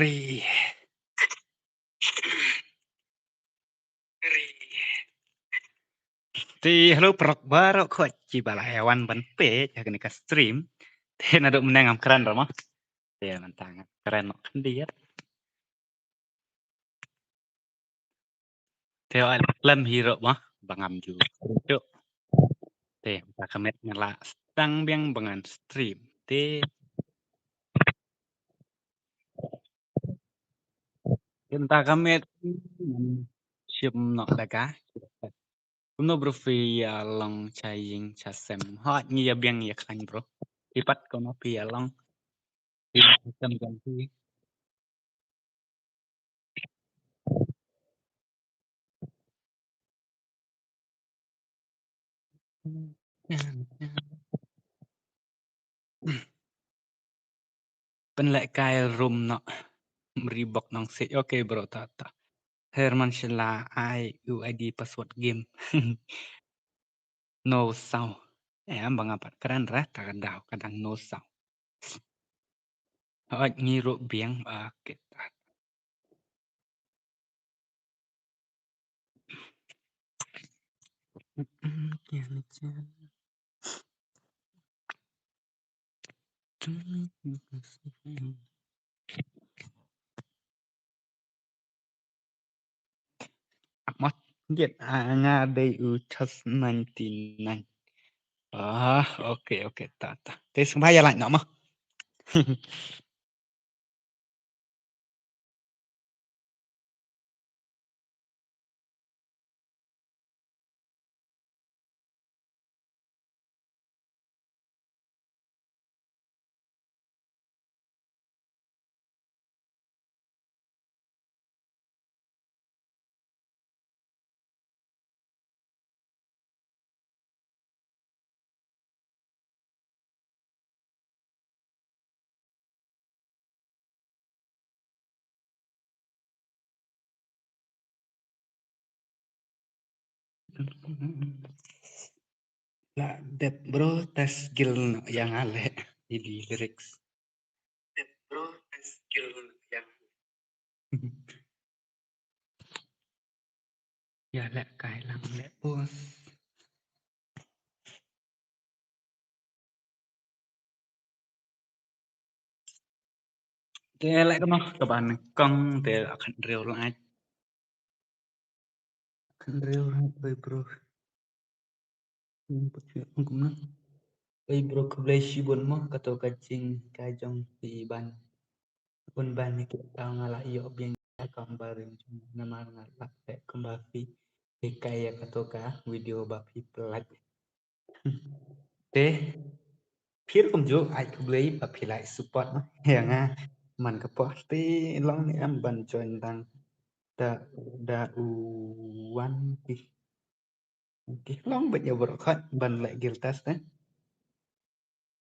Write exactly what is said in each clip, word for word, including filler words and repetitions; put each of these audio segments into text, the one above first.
Ri. Ri. Te hello paralok baroh, khot ki ba la ïa wan ban peit ha kane ka stream. Te naduh mynne ngam kren ruh mo. Te mynta nga kren noh khyndiat. Te wan lem hi ruh mo ba ngam ju kren shuh. Te mynta ka miet nga la sdang biang ba ngan stream. Te mynta ka miet shim noh da ka. Kumno bro, phi ïa long cha ïing cha sem? Hooid, ngi ïa biang ïa khlaiñ bro. Phi pat kumno, phi ïa long? Phi ïa sem jong phi? Pynlehkai room noh. Reebok Nongsiej. Okay bro, ta ta. Herman Shylla, ai u I D password game. No saw. Eh, ba nga pat kren re, ta ka daw ka dang no saw. Hooid, ngi ruh biang. Okay, ta. Mot, ngiat, ah, nga dei u Chas ninety nine. Ah, okay, okay, ta ta. Te sngewbha ïa like noh mo. La dep bro, test skill noh ïa nga leh. Idi lyrics. Dep bro, test skill noh ïa nga leh. Ïa leh kai lang leh bos. Te leh kumno, kaba nyngkong te la khathynriew lait. Khathynriew lait, oi bro. Hmm, pat ong kumno. Oi bro, khublei shibun mo, kato ka jinghikai jong phi ban. Bun ban ïa ki, tang nga la ïoh biang ïa ka account barim jong nga namar nga la leh kumba phi hikai ïa kato ka video ba phi pynlait. Te phi ruh kumjuh, ai khublei ba phi la support noh ïa nga man ka por. Te long ne em ban join dang da, da u wan phi. Okay, long beit ïa baroh khoit ban leh guild test, eh.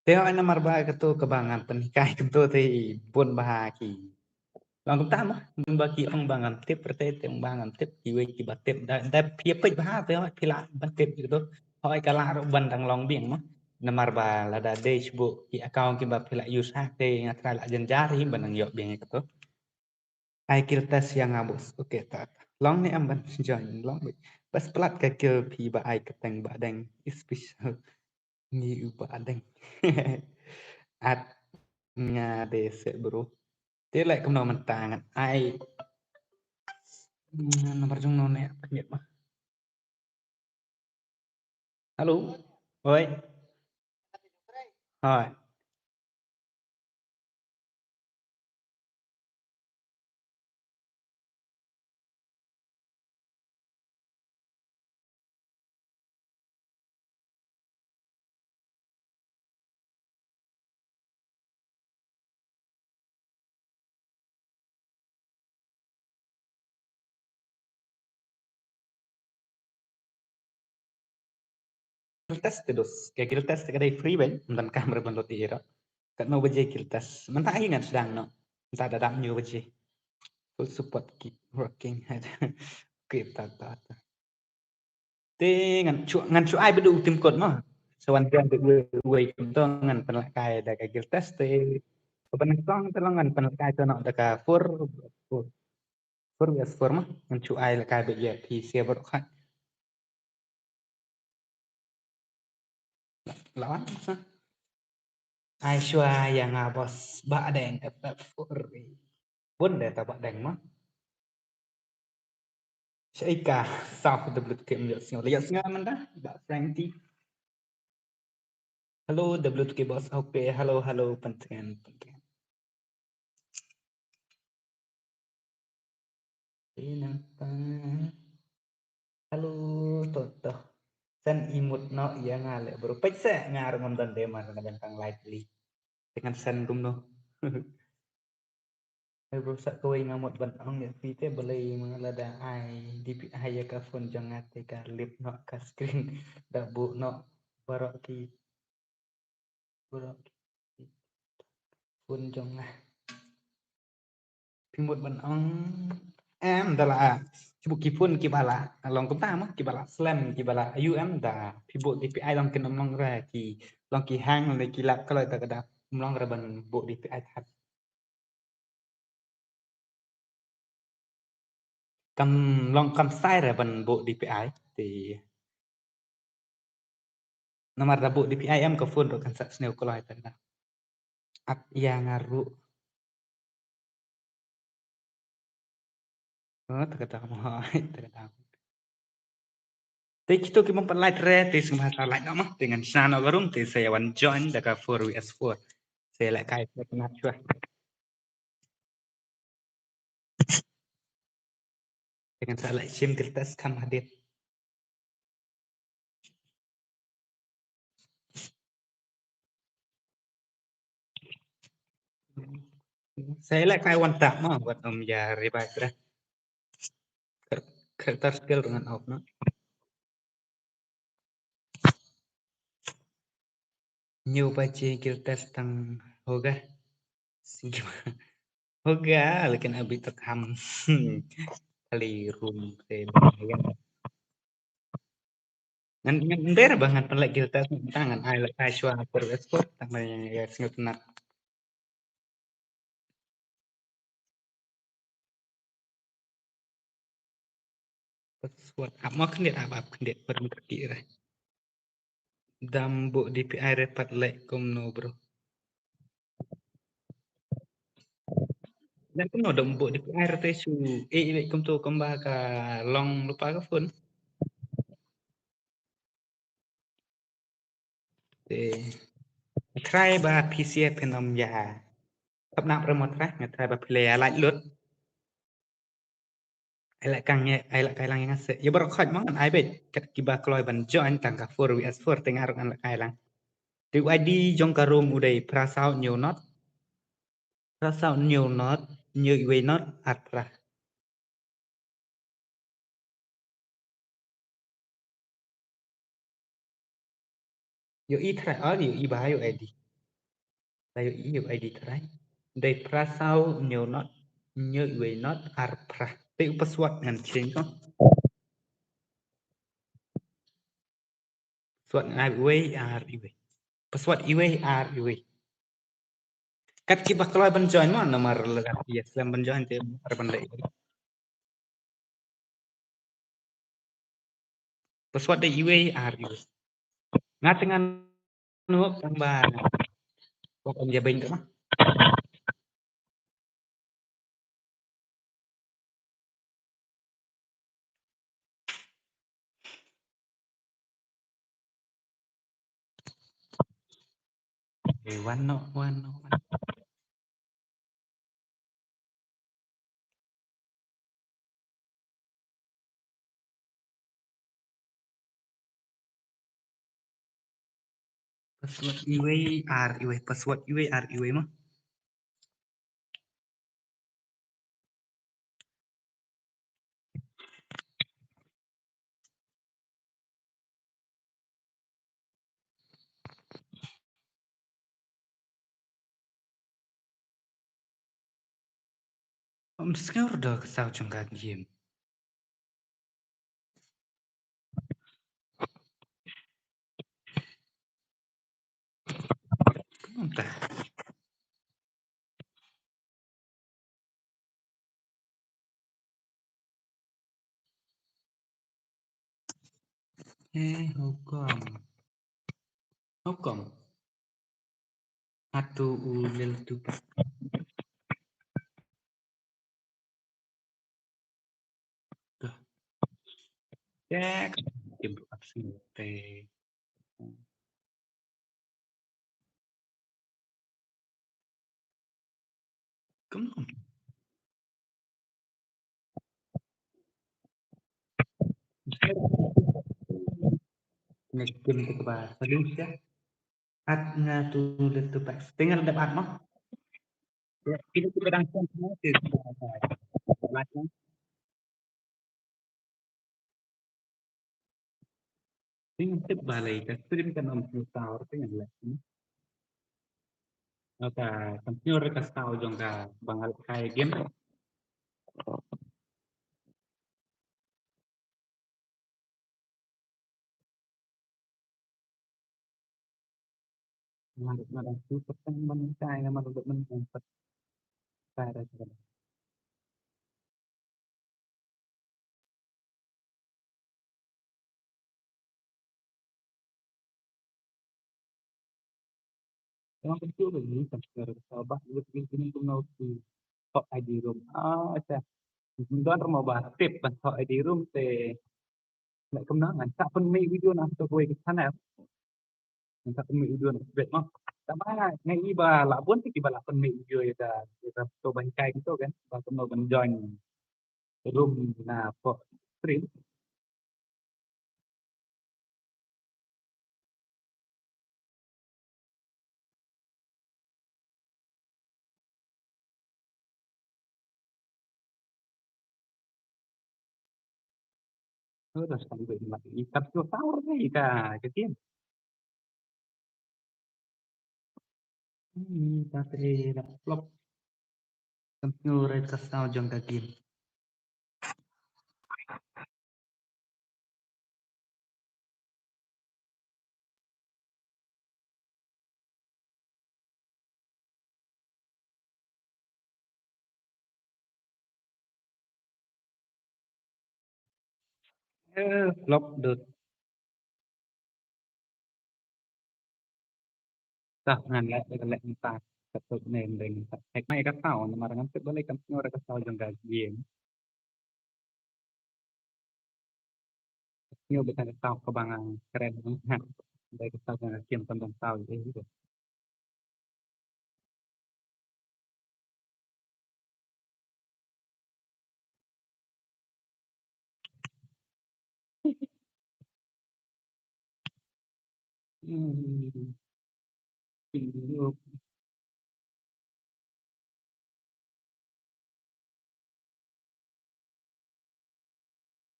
Te hooid, namar ba kato kaba ngan pynhikai kato te bun bha ki. Long kumta mo, bun bha ki ong ba ngam tip, te te ong ba ngam tip, kiwei kiba tip da, da phi peit bha te hooid phi lah ban tip kato. Hooid, ka lah ruh ban dang long biang mo. Namar ba lada dei shu ki account kiba phi la use ha te nga trai lah jynjar hi ban dang ïoh biang ïa kato. Ai guild test ïa nga bos. Okay, ta ta. Long ne em ban join, long beit. Bas plat ka guild phi ba ai kyrteng Bah Deng, special. Ngi u Bah Deng. At nga de se bro. Te leh kumno mynta ngan ai. Hmm, nambar jong no ne, pynjot ma. Hello. Hoi. Hoi. Guild test te dos, ka guild test ka dei free beit, ym donkam re ban load ïa ira. Katno baje guild test? Mynta hi ngan sdang noh. Mynta da dap hynñiew baje. Full support, keep rocking. Okay, ta ta ta. Te ngan shu, ngan shu ai beit u team code mo. Sa wan biang da uwei uwei kumto ngan pynlehkai da ka guild test te. Ka ban kong te long ngan pynlehkai to noh da ka four, four, four V S four ma. Ngan shu ai lehkai beit ïa phi sha baroh khat. Lawan sa. Ai shuwa ïa nga boss, Bah Deng F F four. Bun de ta Bah Deng ma. Shaika, South W T K, ïohsngew, ïohsngew mynta, Bah Frankie. Hello, W T K boss, okay, hello, hello, Pynthien, Pynthien. Ina pa. Hello, Toto. Send emote noh ïa nga leh bro. Peit se nga ruh ngam don dei mar nga don tang live li. Te ngan send kumno. Ai bro, sa kawei nga mut ban ong ïa phi te balei ma lada ai D P I ïa ka phone jong nga te ka lip noh ka screen da buh noh baroh ki, baroh ki phone jong nga. Phi mut ban ong em da la ki buh ki phone kiba la long kumta ma kiba la slem kiba la U M da phi buh D P I long kin ym long re ki long ki hang ne ki lap ka loi ta ka da ym long re ban buh D P I that. Kam long kam sai re ban buh D P I te. Namar da buh D P I em ka phone ruh kan sa sniew kloi tang da. Ap ïa nga ruh. Oh, ta ka dang mo, ta ka dang. Te kito ki bym pat like re, te sngewbha sa like noh ma, te ngan shna noh ka room, te sa ïa wan join da ka four V S four. Sa ïa lehkai sa ka nat shuwa. Te ngan sa leh shim guild test kham hadien. Sa ïa lehkai wan tap ma, wat ym ïa revive re. Char-, character skill ruh ngan off noh. Ñiew ba je guild test tang hoga. Hoga, lekin abit to kham. Kali room te ba ïa. Ngan, ngan ber ba ngan pynleh guild test tang ngan ai lehkai shuwa per export tang ba ïa sngewtynnat. Password. Ap mo khyndiat, ap, ap khyndiat, pat ym kyrkieh re. Dam buh D P I re pat leh kumno bro. Leh kumno dam buh D P I re te shu eh leh kumto kumba ka long lypa ka phone. Te try ba phi sngewthuh phin ym ïa. Tap nap re mo try, nga try ba phi la ïa lait lut. Ai lehkai, ai lehkai lang ïa nga se. Ïa baroh khoit mo ngan ai beit. Kat kiba kloi ban join tang ka four V S four te nga ruh ngan lehkai lang. Te u I D jong ka room u dei phra saw hynñiew not. Phra saw hynñiew not, hynñiew wei not, ar phra. Ïohi trai, ah, ïohi ba ïohi I D. Ba ïohi ïohi I D trai. Dei phra saw hynñiew not, hynñiew wei not, ar phra. Te u password ngan change ko. Password ngan ai wei ar wei. Password wei ar wei. Kat kiba kloi ban join mo namar lada ïa slem ban join te ar ban leh. Password dei wei ar wei. Nga te ngan nuk tang ba. Wat ym ïa beiñ ka. Eh, wan noh, wan noh, wan. Password wei ar wei, password wei ar wei mo. Ym sngew ruh da ka saw jong ka game. Eh, hukum. Hukum. Atu u lel tu. Tuh. Cek. Kim tu absent te. Kum kum. Next game tu kaba solution. At nga tu le tu pa. Tinggal dep at mo. Ya, kita tu kadang kan semua tu. Macam. Tinggal tip balai ka stream kan om tu tower tinggal lah. Ka continue re ka saw jong ka ba nga leh kai game. Nga dep nga dang tu petang ban kai nga ma dep men. Kai re. Tang kumtu ba ngi tang sngewbha ba ngi ngi ngi kumno ki hok I D room. Ah, acha. Ngi don ruh ba tip ban hok I D room te. Leh kumno ngan sa pynmih video na to kawei ka channel. Ngan sa pynmih video na bit mo. Tama nga i ba lah bun te ki ba lah pynmih video ïa ka ïa ka to ban kai kito kan. Ba kumno ban join room na pok stream. Udah sampai mati ikat tu taur ni ka kecil. Hmm, tapi dah flop. Kan ngu red ka saw jong ka game. Eh, flop dud. Tah ngan leh leh leh entah. Katut ne ndeng entah. Hek mai ka saw namar ngan tip balei kan sngew re ka saw jong ka game. Sngew bita ka saw kaba nga kren. Dei ka saw jong ka game tang dang saw eh. Hmm.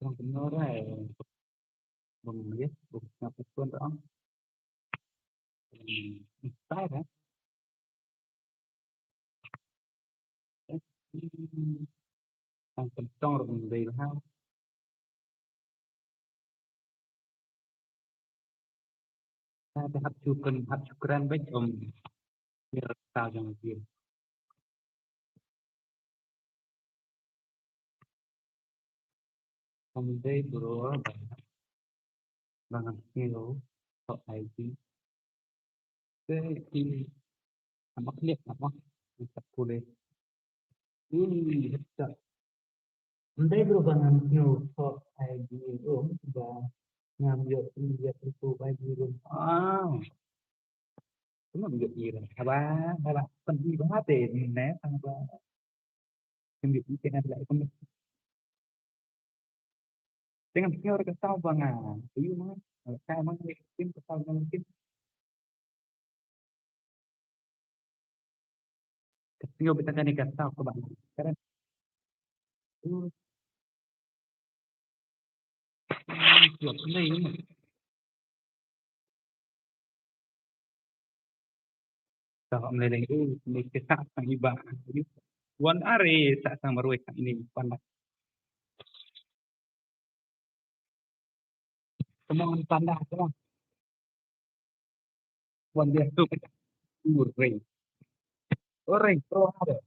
Bang kena rai. Bang ya, bang nak pun dah. Hmm, tai dah. Hmm. Ang kentong rum dei ha. Hap shu kren, hap shu kren beit um. Biar ta jong dia. Someday bro, ba ngan sngew hok I D. Te i amak liat amak liat pule. Ui, heta. Someday bro, ba ngan sngew hok I D room ba ngam ïoh i ïa tu I D room. Ah. Kumno ïoh i room. Haba haba pynhi ba te ne haba. Kin ïoh i te ngan leh kumno. Te ngan sngew re ka saw ba nga. Ayu ma. Ka ma ngi kin ka saw ba ngi kin. Ka sngew bita kane ka saw kaba nga kren. Uh. Ïoh play ma. Ka hok mlei lei u, mlei ke sa sang iba. Wan are sa sang marwei sang ini pandak. Come on, pandak, come on. Wan dia tu. Ure. Ure, pro ada.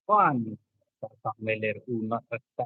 Wan. Sa sang mlei lei u nak sa.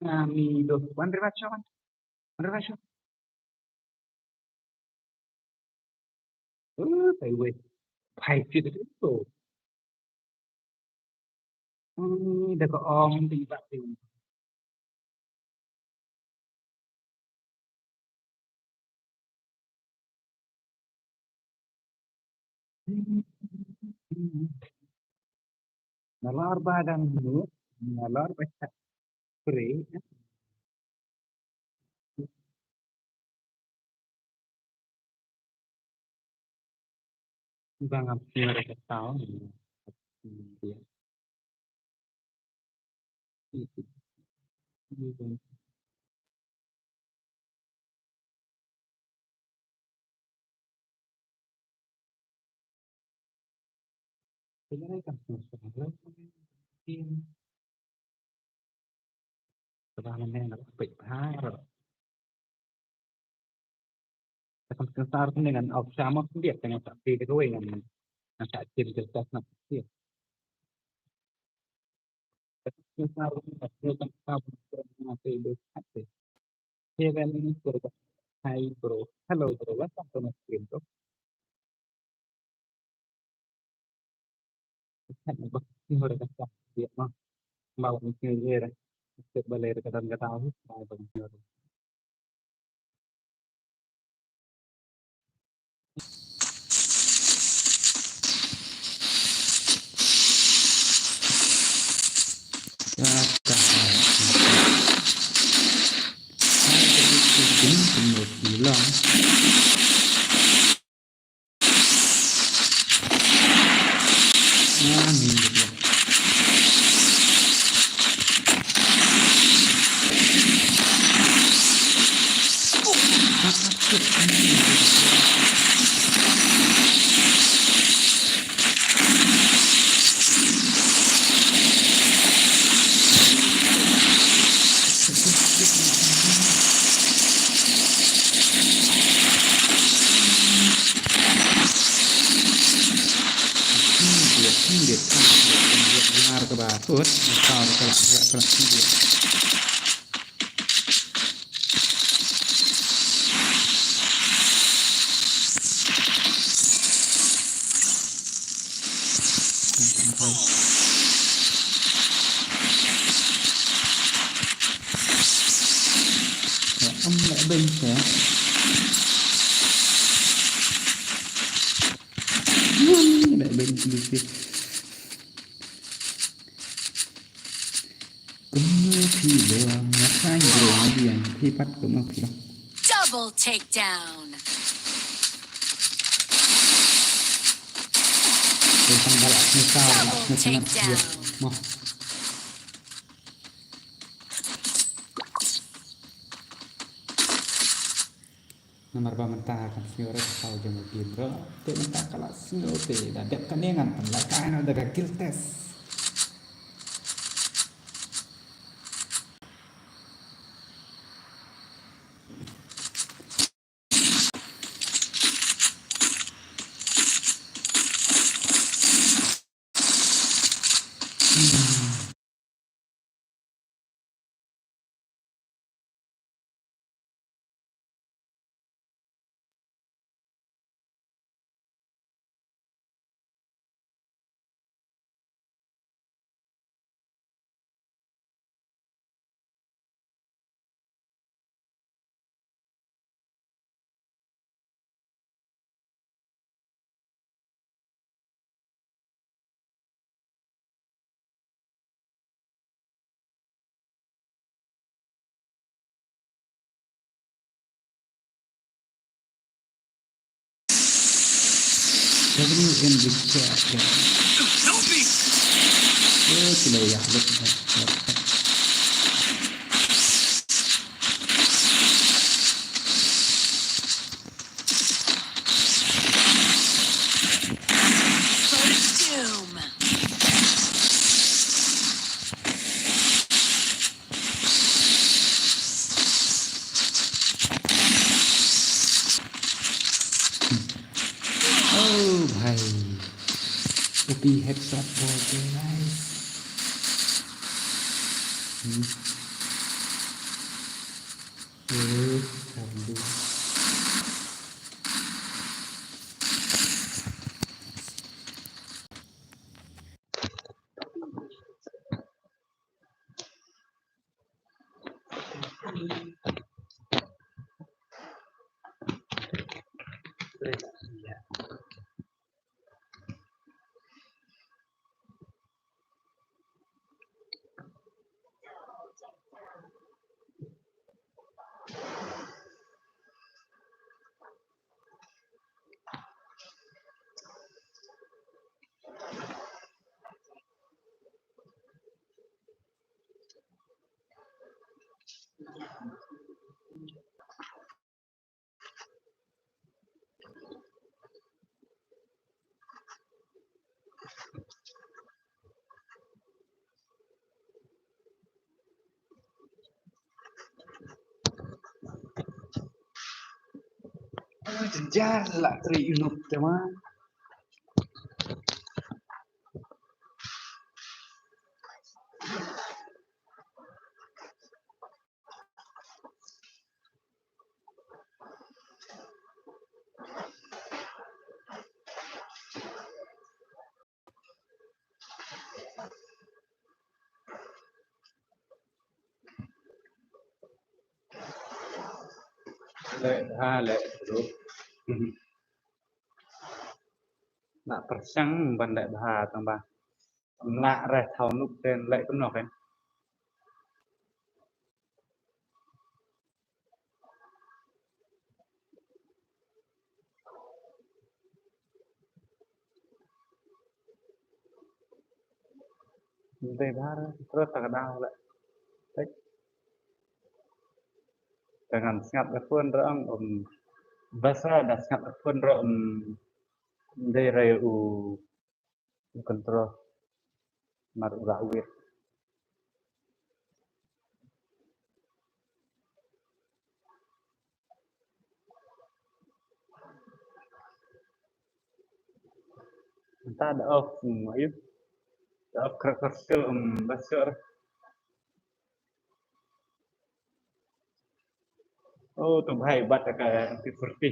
Kami dos. Wan ri macho wan. Wan ri macho. Uh, tai wei. Five feet itu. Hmm, dah ke om tiba tiba. Nalor ba dang nu, nalor ba chat pre. Ba ngam sngewthuh ka tau. Te kam sar ne ngan au sama pun dia tengah tak pi te kawei ngan ngan tak tim ke tas nak dia. Te kam sar ne ngan tak tim ke tas nak dia. Hey, bro. Hello, bro. Welcome to my stream, bro. Kumno phi lo, nga khlaiñ bro, nga biang, phi pat kumno phi lo. Double takedown. Te tang ba lah sngewsarong, lah sngewsarong. Mo. Namar ba mynta kam sngew re ka saw jong ka game ruh. Te mynta ka la sngew te da dep kane ngan pynlait kai noh da ka guild test. W in the chat. Oh, kilo ya, look at that. Oh bhai. O P headshot bol ke, guys. Hmm. Jynjar la tri inup te ma. Leh bha leh ruh. Na pyrshang ban leh bha tang ba. Lah reh thaw nuk ten leh kumno kan. Dei bha, terus tak ada lah. Baik. Dengan sngap da phone rong um basa da sngap da phone rong um dei rai u control mar u ra wit. Anta da off um ayu. Da off cracker skill um basher. Oh, tu bhai bat ka M P forty.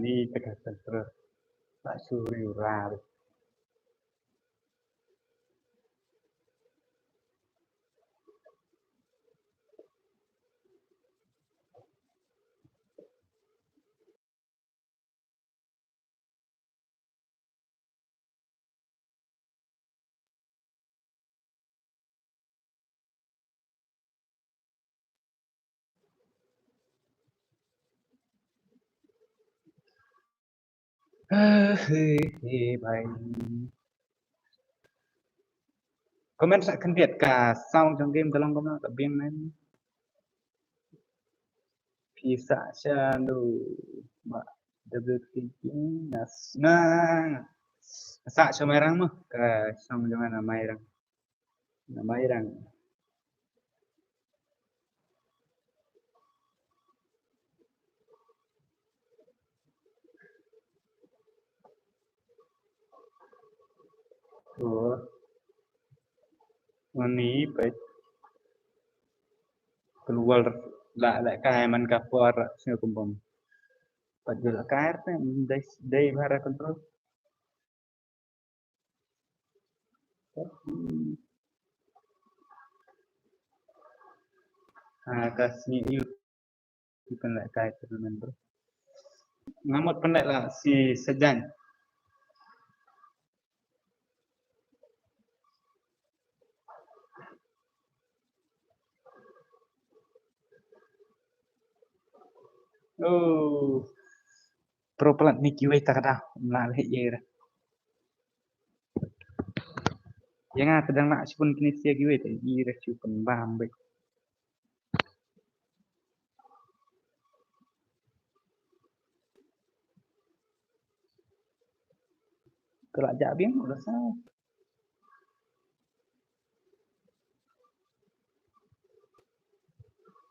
Ni teka sentra. Tak suri urar. Comment sa khyndiat ka sound jong game ka long kumno ka biang nen. Phi sa sha nu ba W T P na na sa sha Mairang mo ka sound jong na Mairang. Na Mairang. Oh. Ani peit. Keluar la la kai man ka por sngewkumbang. Pat jul kai te dei dei bha ra control. Ha ka sngi yu. Ki pynleh kai tournament bro. Nga mut pynleh la si Sajan. Oh. Pro plat ni kiwei ta ka da. Mla leh ye ra. Ïa nga te dang lah shu pun kine sia kiwei te i ra shu pun bam bek. Ka la jah biang, ka la sa.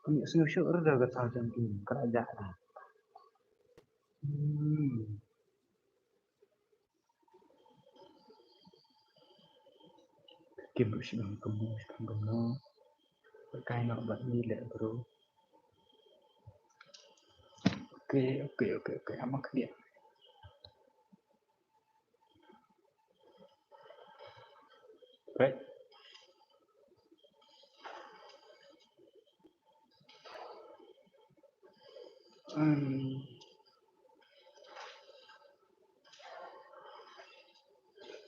Ka mih sngewsih ruh da ka thaw jong ki, ka la jah da. Hmm. Kim ruh shi bang kumno, shi bang kumno. Kai noh bad ni leh bro. Okay, okay, okay, okay. Ama khlieh. Right. Um,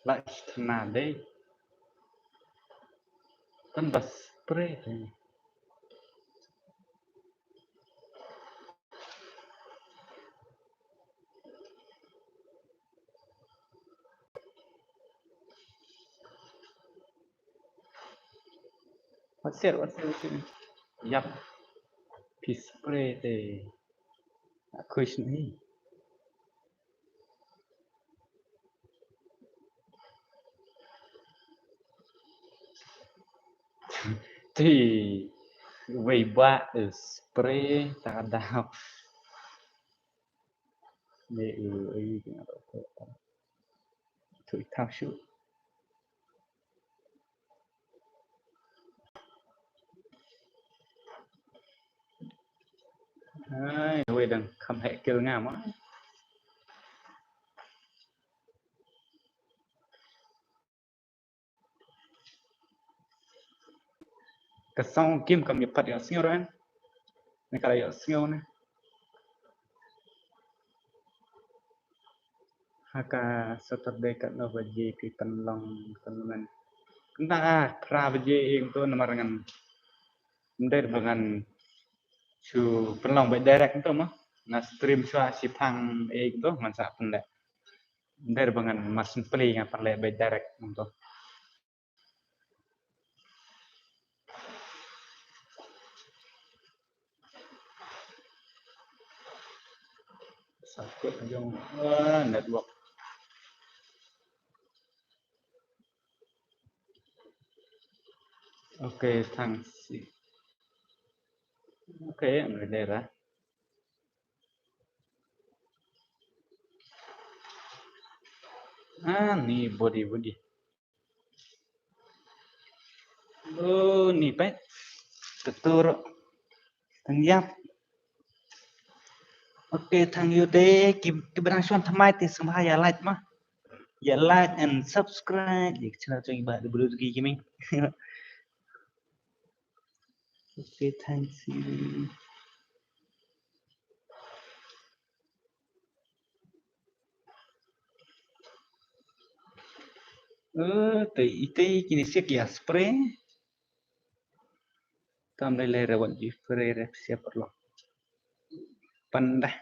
la shtna dei. Tang ba spray dei. Wat sir, wat sir, wat sir. Yap. Phi spray te. Khush ni. Te wei ba spray ta daw. Ni u ai ki nga to. Tu i tau shu. Ai, wei dang kham heh kil nga ma. Ka song kim kam ïa pat ïa sngew ran. Ne ka la ïa sngew ne. Ha ka Saturday katno baje phi pynlong tournament? Kumta ka phra baje ing to namar ngan. Ym dei ba ngan shu pynlong beit direct to ma. Nga stream shuwa shiphang ing to ngan sa pynleh. Ym dei ba ngan mas pynleh ngan pynleh beit direct to. Sakut jong, ah, network. Okay, thanks. Okay, ang dera. Ah, ni body, body. Oh, ni peit. Ketur. Tang ïap. Okay, tang ïoh te ki, ki ba dang shuwa thymmai te sngewbha ïa like ma. Ïa like and subscribe ïa ka channel jong i Bah Debru Degi Gaming. Okay, thanks. Eh, te ite kine siak ïa spray. Tam lei lei re wat ji spray re siap perlu. Pandah.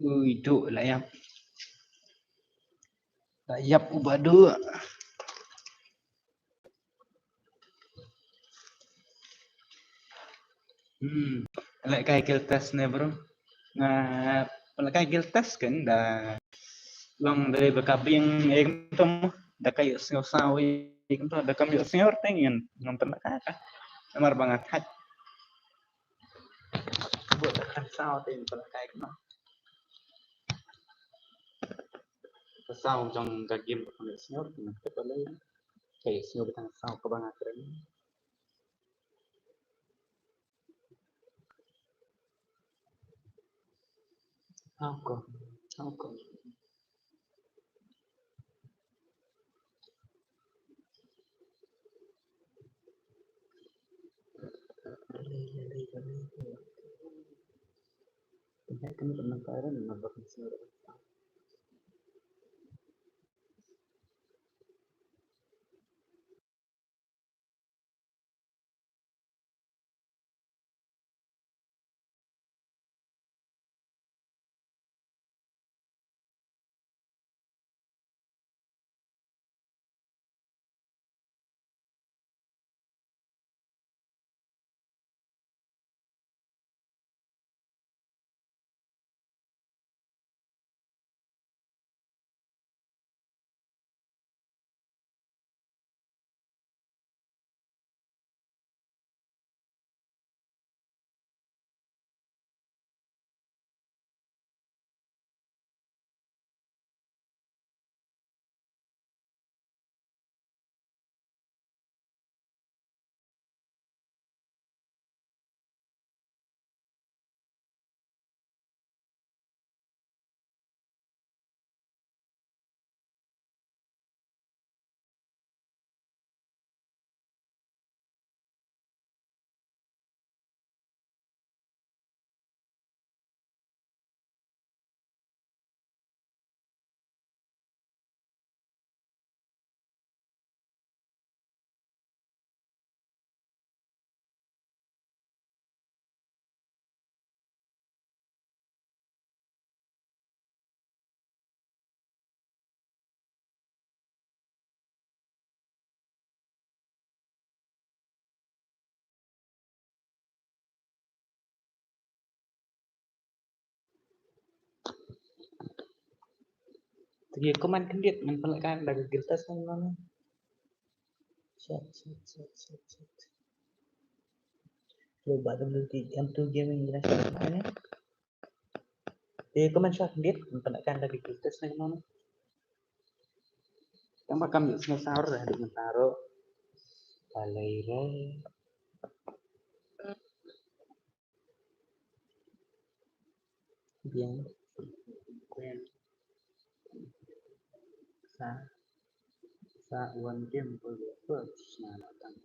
Ui, tu la ïap. La ïap u Bah Du. Hmm, leh kai guild test ne bro. Nga leh kai guild test kan da long da dei ba ka biang ïa kumto, da ka ïoh sngew saw ïa kumto, da kam ïoh sngew te ngin ngam pynleh kai ka. Namar ba nga thait. Bud da kan saw te ngin pynleh kai kumno. Ka saw jong ka game ba kam ïoh sngew te ngin pynleh kai. Ka ïoh sngew ba tang saw kaba nga kren. How come? How come? Te ki comment khyndiat ngan pynlehkai da ka Google Test ne kumno ne. Shit, shit, shit, shit, shit. Lo ba da M two Gaming ina shah ne. Te comment shah khyndiat ngan pynlehkai da ka Google Test ne kumno ne. Tang ba kam ïohsngew sawr da haduh mynta ruh. Balei re. Biang. Biang. Sa, sa one game for the first. Nah, nah, tang.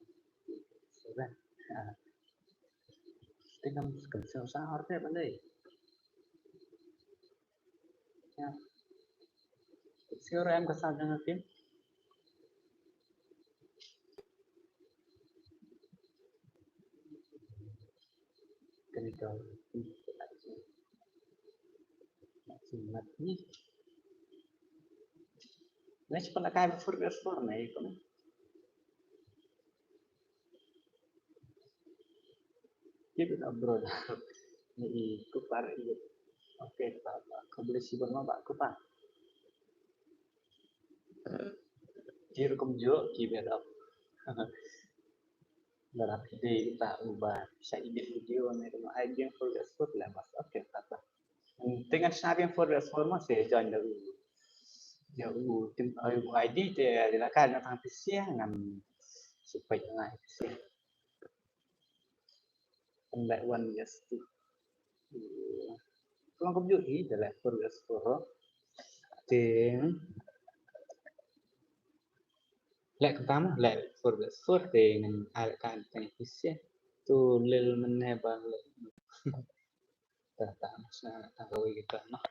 Seven. Ah. Tinggal skensel sa arte balei. Ya. Sure em ka sa jong ka team. Kani ka. Mat ni. Next pun akan four versus four na iko. Keep it up, brother. Ni i kupar i. Okay, pa, pa. Khublei shibun ma ba kupar. Jerukum ju, keep it up. Lada phi dei kita uba sa edit video ne, kano ai biang four versus four lah mas. Okay, kata. Te ngan shna biang four versus four ma, sa join da u. Ya u tim, ai u I D te, de la kan na tang P C ngan supai ngai P C. Ngan leh one versus two. Long kumjuh hi, de leh four versus four. Te leh kumta mo, leh four versus four te ngan ai leh ka tang P C. Tu lil mynne ba leh. Ta ta sa ta kawei kita noh.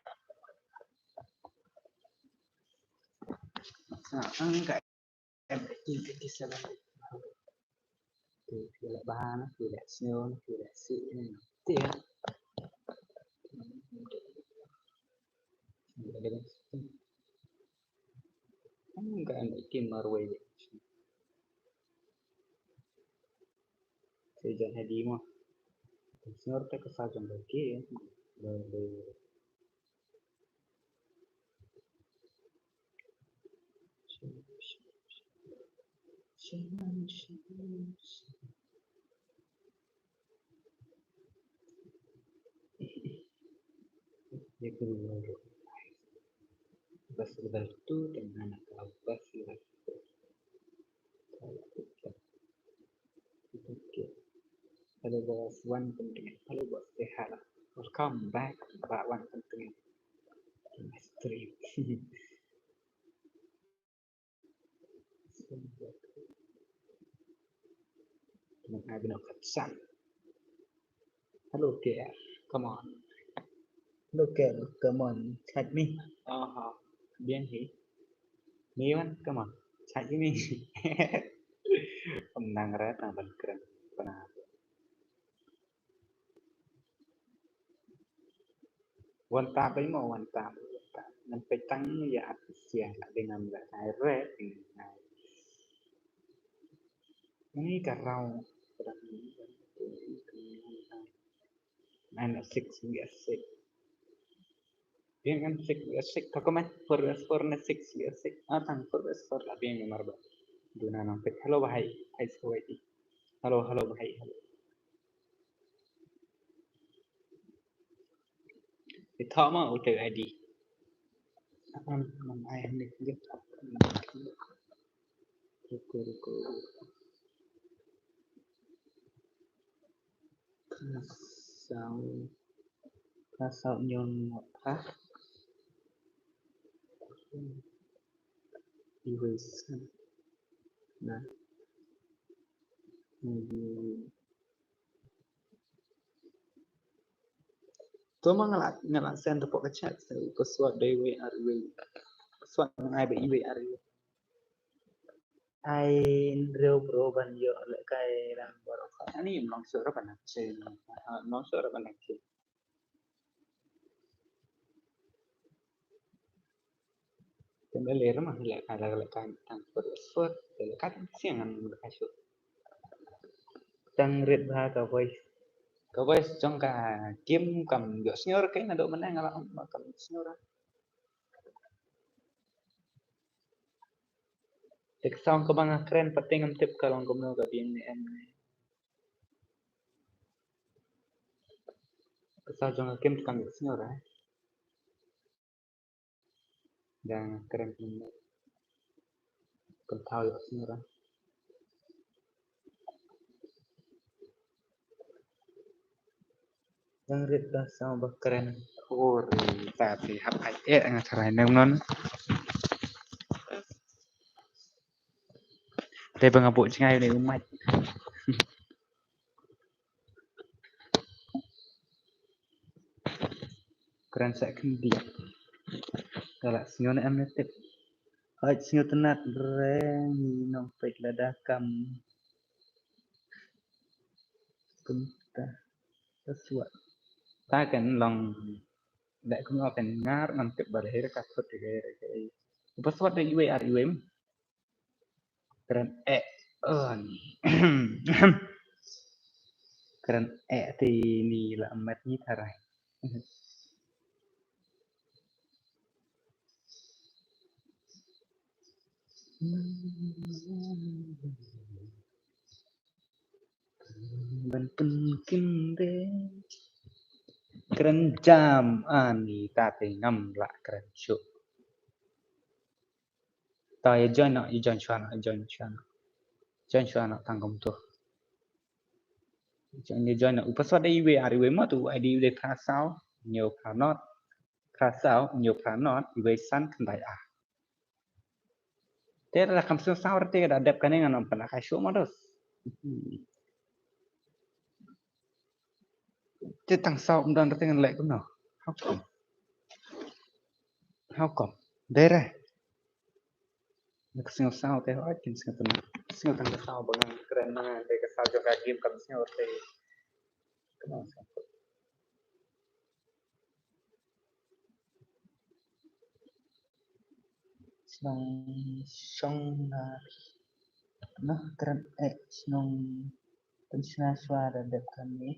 Sa ang ka M eighteen fifty-seven. Tu phi leh bha na, phi leh sniew na, phi leh sih na. Te. Ang ka M eighteen marwei. Sa jan hadi mo. Senior te ka sa jan lagi. Bas level two dan anak bas level two. Okay. Hello boss, wan pyndengar. Hello boss, say hello. Welcome back, ba wan pyndengar. Stream. Hello K R, come on. Hello K R, come on, chat me. Aha, biang hi. Ni wan, come on, chat me. Nang rat nang ban kren. Wan ta bai mo, wan ta, wan ta. Ngan peit tang ïa artist ïa la dei ngam la kai re. Ni ka rau. Nine six we are six. Biang ngan six we are six. Ka comment four we are four na six we are six. Ah, tang four we are four la biang mar ba. Duna nang peit. Hello bahai. Hai sawai. Hello, hello bahai. Hello. Ita ma utai adi. Akan man ai ni klik. Ruko, ruko. Ka saw, ka saw ñion mo ha. Iwei san. Na. Iwei. To ma nga la, nga la send hapoh ka chat, so password dei wei ar wei. Password nang ai ba i wei ar wei. Ai hynriew bro ban ïoh lehkai lang baroh. Ani ym long shuh ruh ban nang check. Ha, ym long shuh ruh ban nang check. Tang da ler ma lehkai, lehkai tang password, lehkai tang siang ngan lehkai shuh. Tang rit bha ka voice. Ka voice jong ka Kim kam ïoh sñiur, ka naduh mynne nga la ong ba kam ïoh sñiur. Te ka sound kaba nga kren pat te ngam tip ka long kumno, ka biang ne em ne. Ka sound jong ka kim te kam ïohsngew re. Dang kren pynban. Pynthau ïohsngew re. Dang rit da sound ba kren. Uri, ta te hap ai eh nga tharai nang non. Te ba nga buh jngai ne u mic. Kren sa khyndiat. Ka la sngew ne em ne tip. Hooid, sngewtynnat re ngi nongpeit lada kam kumta. Password. Ta kan long, da kumno kan ngar ngam tip ba lehir ka thut ka, ka, ka. Password da iwei ar iwei. Kren eh. Oh, ni. Kren eh te ni la met ni tharai. Ban pynkyndit. Kren jam ani ta te ngam lah kren shuh. Ta ïa join noh, ïa join shuwa noh, ïa join shuwa noh. Join shuwa noh tang kumto. Join, ïa join noh. U password da iwei ar iwei mo, tu ID u dei phra saw, hynñiew phra not, phra saw, hynñiew phra not, iwei san khyndai ar. Te lada kam sngew saw re te da dep kane ngan ym pynlehkai shuh mo dos. Te tang saw ym don re te ngan leh kumno? How come? How come? Dei re. Nga sngew saw te hooid kin sngew tang, sngew tang ka saw ba ngan kren ma nga, te ka saw jong ka game kam sngew te. Kumno sngew? Shnong shong na, na kren eh shnong. Pynshna shuwa da dep kane.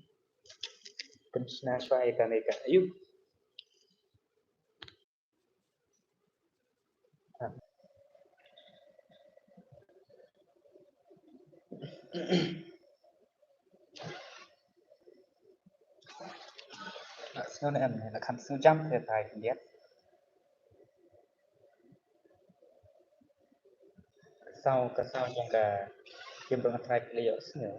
Pynshna shuwa ïa kane ka. Ayu. La sngew ne em ne, la kham sngew jam te tharai khyndiat. Ka saw, ka saw jong ka game ba nga tharai phi la ïohsngew.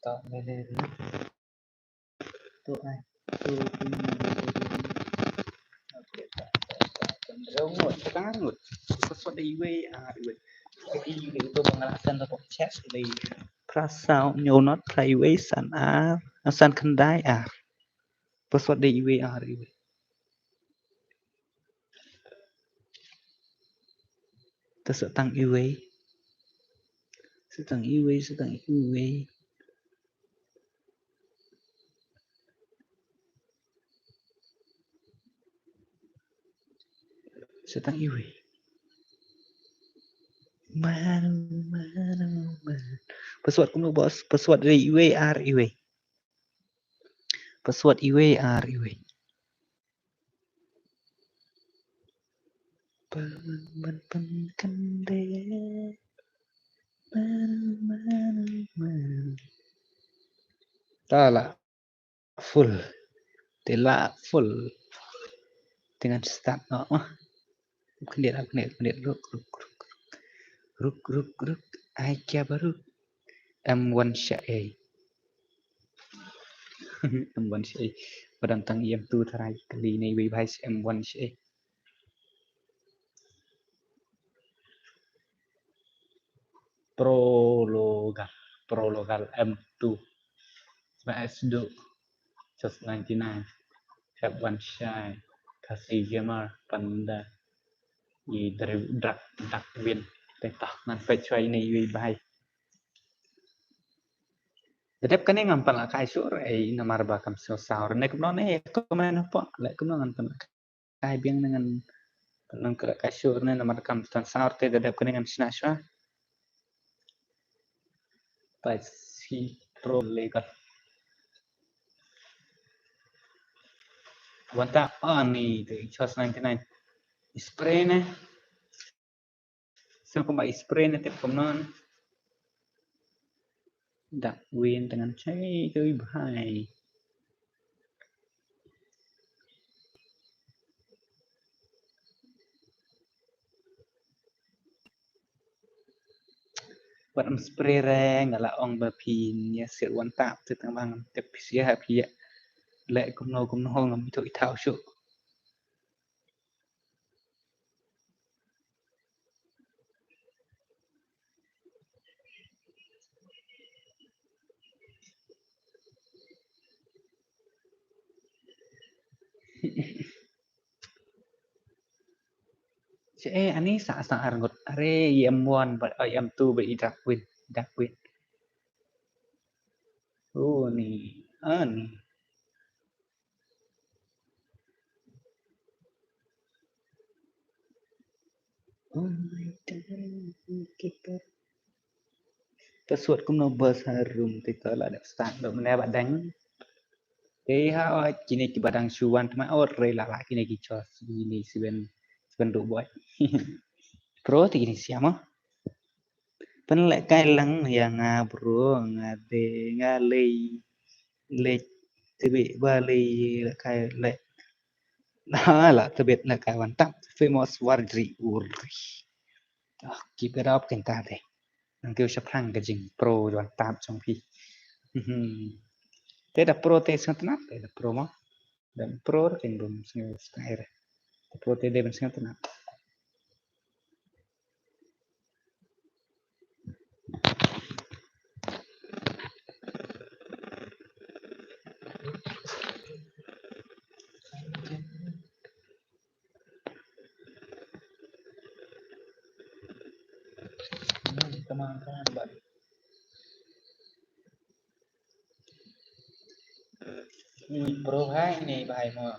To, ne, ne, ne. To, ai. To, to, ne, ne, ne, ne. Okay, to, to, to, to. Ngut, tang ngut. Password da iwei ar iwei. Jadi, itu ba nga la send hapoh chat, dei phra saw hynñiew not phra iwei san ar, san khyndai ar. Password da iwei ar iwei. Te sa tang iwei. Sa tang iwei, sa tang iwei. Sa tang iwei. Mano, mano, mano. Password kumno, boss? Password da iwei ar iwei. Password iwei ar iwei. Ban, ban, ban, kynde. Mano, mano, mano. Ta la full. Te la full. Te ngan start noh. Khyndiat, khyndiat, khyndiat. Ruk, ruk, ruk, ruk. Ruk, ruk, ruk. Ai kya baruk. M one sha ei. M one sha ei. Padang tang em tu tharai kali nei wei bhai em one sha ei. Prologal, Prologal M two. Ba S do. Just ninety-nine. Have one shy. Kasi Gamer, Panda. I dari Drak, Drak Win. Te tah ngan peit shuwa ine i wei bhai. Te dep kane ngam pan la kai shuh ei namar ba kam sngewsaw. Ne kumno ne comment hapoh. Le kumno ngan pan la kai biang ne ngan, ngan khleh kai shuh ne namar kam sngewsaw te da dep kane ngan shna shuwa. Spicy Pro Legal. Wan tap, ani te chos ninety nine. Spray ne. Sngewbha spray ne tip kumno. Dak win dengan chai tu bhai. Wat ym spray re, nga la ong ba phin ïa sir wan tap te tang bang te phi sia phi ïa leh kumno kumno ngam ito i thaw shuh. Che, eh, ani sa sa arngut. Are, em one, but, uh, em two, but i Darkwing, Darkwing. Oh, ni, ani. Oh my God, kita. Password kumno bas harum te to la dep start dok mane ba dang. Te ha oi kine ki ba dang shu wan tma ot re la la kine ki chos kine siben siben duk boy. Pro te kine siama. Pynlehkai lang ïa nga bro nga de nga lei lei tebit ba lei lehkai lei. Ha la tebit lehkai wan tap famous Wardri uri. Ah, keep it up kynta te. Nang kiew shaphrang ka jing pro wan tap jong phi. Mhm. Te da pro te sngewtynnat te da pro mo. Dan pro te bym sngewtynnat. Da pro te de bym sngewtynnat. Come on, come on, buddy. Ui, pro hai ne, bhai mo.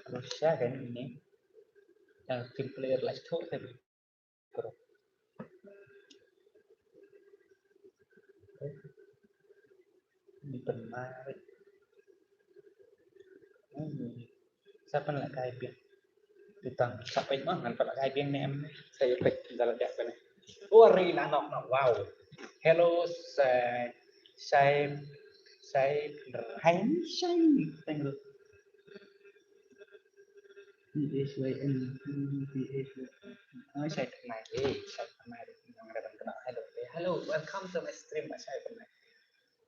Pro sha kan ne. Yang team player lah tu kan. Pro. Ni pernah. Hmm. Sa pynlehkai biang. Te tang sa peit mo ngan pynlehkai biang ne em. Sa ïa peit da la dep kane. Oh, ri la nok nok. Wow. Hello, Sai Sai Sai Sai. P H Y N, P H Y N. Oh, Sai Pynai. Eh, Sai Pynai. Hello. Hello, welcome to my stream, Sai Pynai.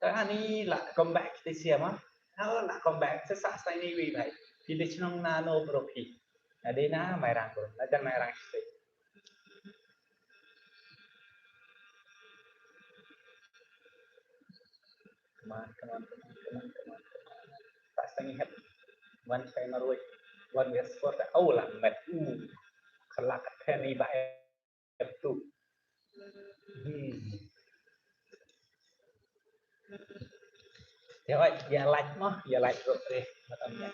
Te ani la come back te sia ma. Oh, la come back te sa sa ni wi bai. Phi de chnong na no bro phi. Na de na Mairang bro. Na jan Mairang state. Come on, come on, come on, come on, come on, come on. Pas tangi hep. Wan sai marwai. Wan wes sport. Oh, la met. Uh. Kelak kat ni bai. Betul. Hmm. Ïa, oi, ïa like mo, ïa like ruh, eh, matam ïa.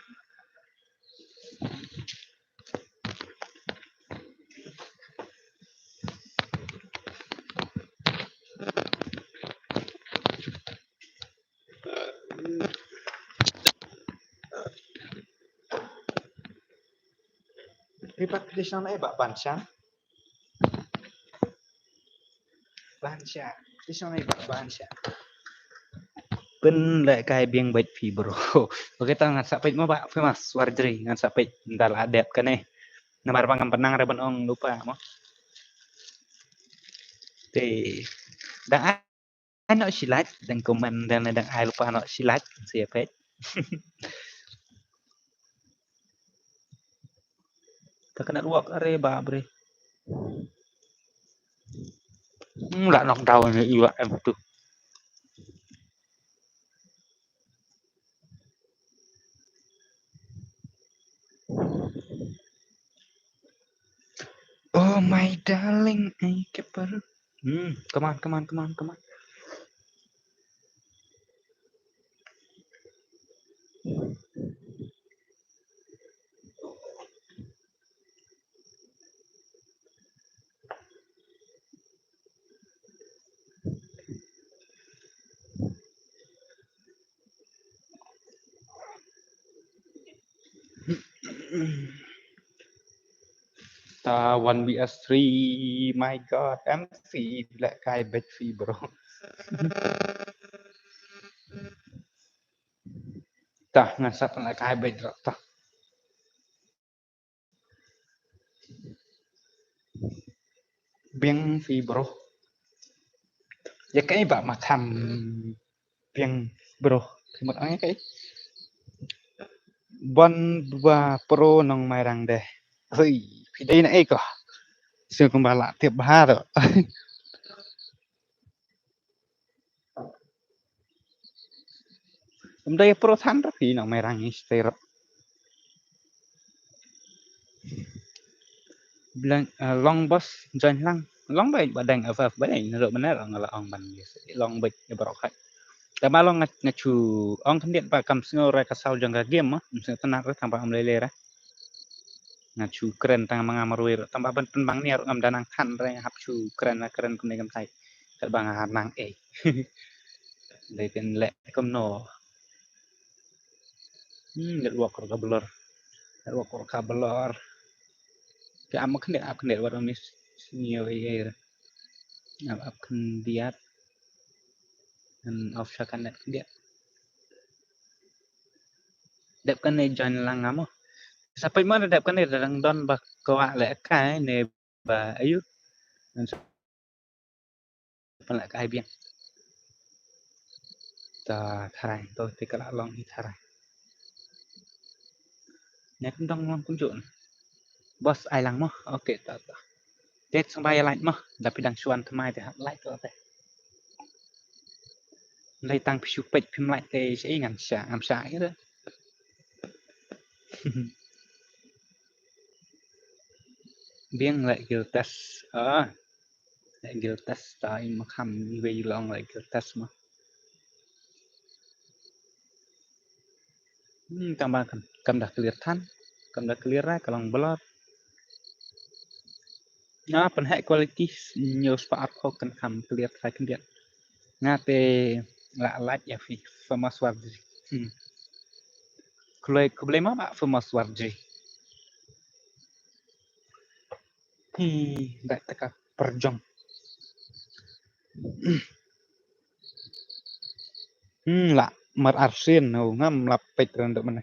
Ri pat phi dei shnong na ei bah Ban Sha? Ban Sha. Phi dei shnong na ei bah Ban Sha? Pynlehkai biang bad phi bro. Okay, tang ngan sa peit mo bah famous Wardri ngan sa peit nda la dep kane. Namar ba ngam pynang re ban ong lypa mo. Te dang ai noh shi like, dang comment, dang, dang ai lypa noh shi like, sa ïa peit. Ta ka network are ba bre. Hmm, la knockdown ni iwa em tu. Oh my darling, eh, keeper. Hmm, come on, come on, come on, come on. Ta one V S three, my God, M C, leh kai bad phi, bro. Ta, nga sap leh kai bad, bro, ta. Biang phi, bro. Ïa kaei ba ma kham biang, bro? Phi mut ong ïa kaei? Bon ba pro Nongmairang de. Hoi, phi dei na ei ko? Sngewbha la tip bha to. Ym dei pro than ruh phi Nongmairang ngi stay ruh. Blang, eh, long boss join lang. Long bad ba dang F F ba dang ruh, mynne ruh nga la ong ban ngi long bad ïa baroh hai. Tangba long nga, nga shu ong khyndiat ba kam sngew re ka sound jong ka game mo. Ym sngewtynnat re tangba ym lei lei re. Nga shu kren tang ma nga marwei ruh tangba ban pynbang nia ruh ngam da nang than re, nga hap shu kren, la kren kumne kumtai. Katba nga nang ei. Dei pynleh kumno. Hmm, network ruh ka blur. Network ruh ka blur. Ka ap khyndiat, ap khyndiat, wat ym sngewbha ei ei re. Ap, ap khyndiat. Ngan off sha ka net khyndiat. Dep kane join lang nga mo. Sa peit mo da dep kane da dang don ba kwah leh kai ne ba ayu. Ngan sa pynleh kai biang. Ta tharai to te ka la long hi tharai. Ne kum dang long kumjuh. Boss ai lang mo. Okay, ta ta. Te sngewbha ïa like mo. Da phi dang shu wan thymmai te hap like to te. Lei tang phi shu peit phim like te shaei ngan shah, ngam shah ïa re. Biang leh guild test. Ah. Leh guild test ta, i ma kham iwei i long leh guild test mo. Hmm, tangba kam, kam da clear than. Kam da clear ra ka long blur. Nga pynheh quality hynñiew spah arphew kan kham clear try khyndiat. Nga te la lait ïa phi Famous Warji. Hmm. Khublei, khublei mo bah Famous Warji. Hi, bad ta ka pyrjong. Hmm, la mar arsien, oh, ngam la peit random ne.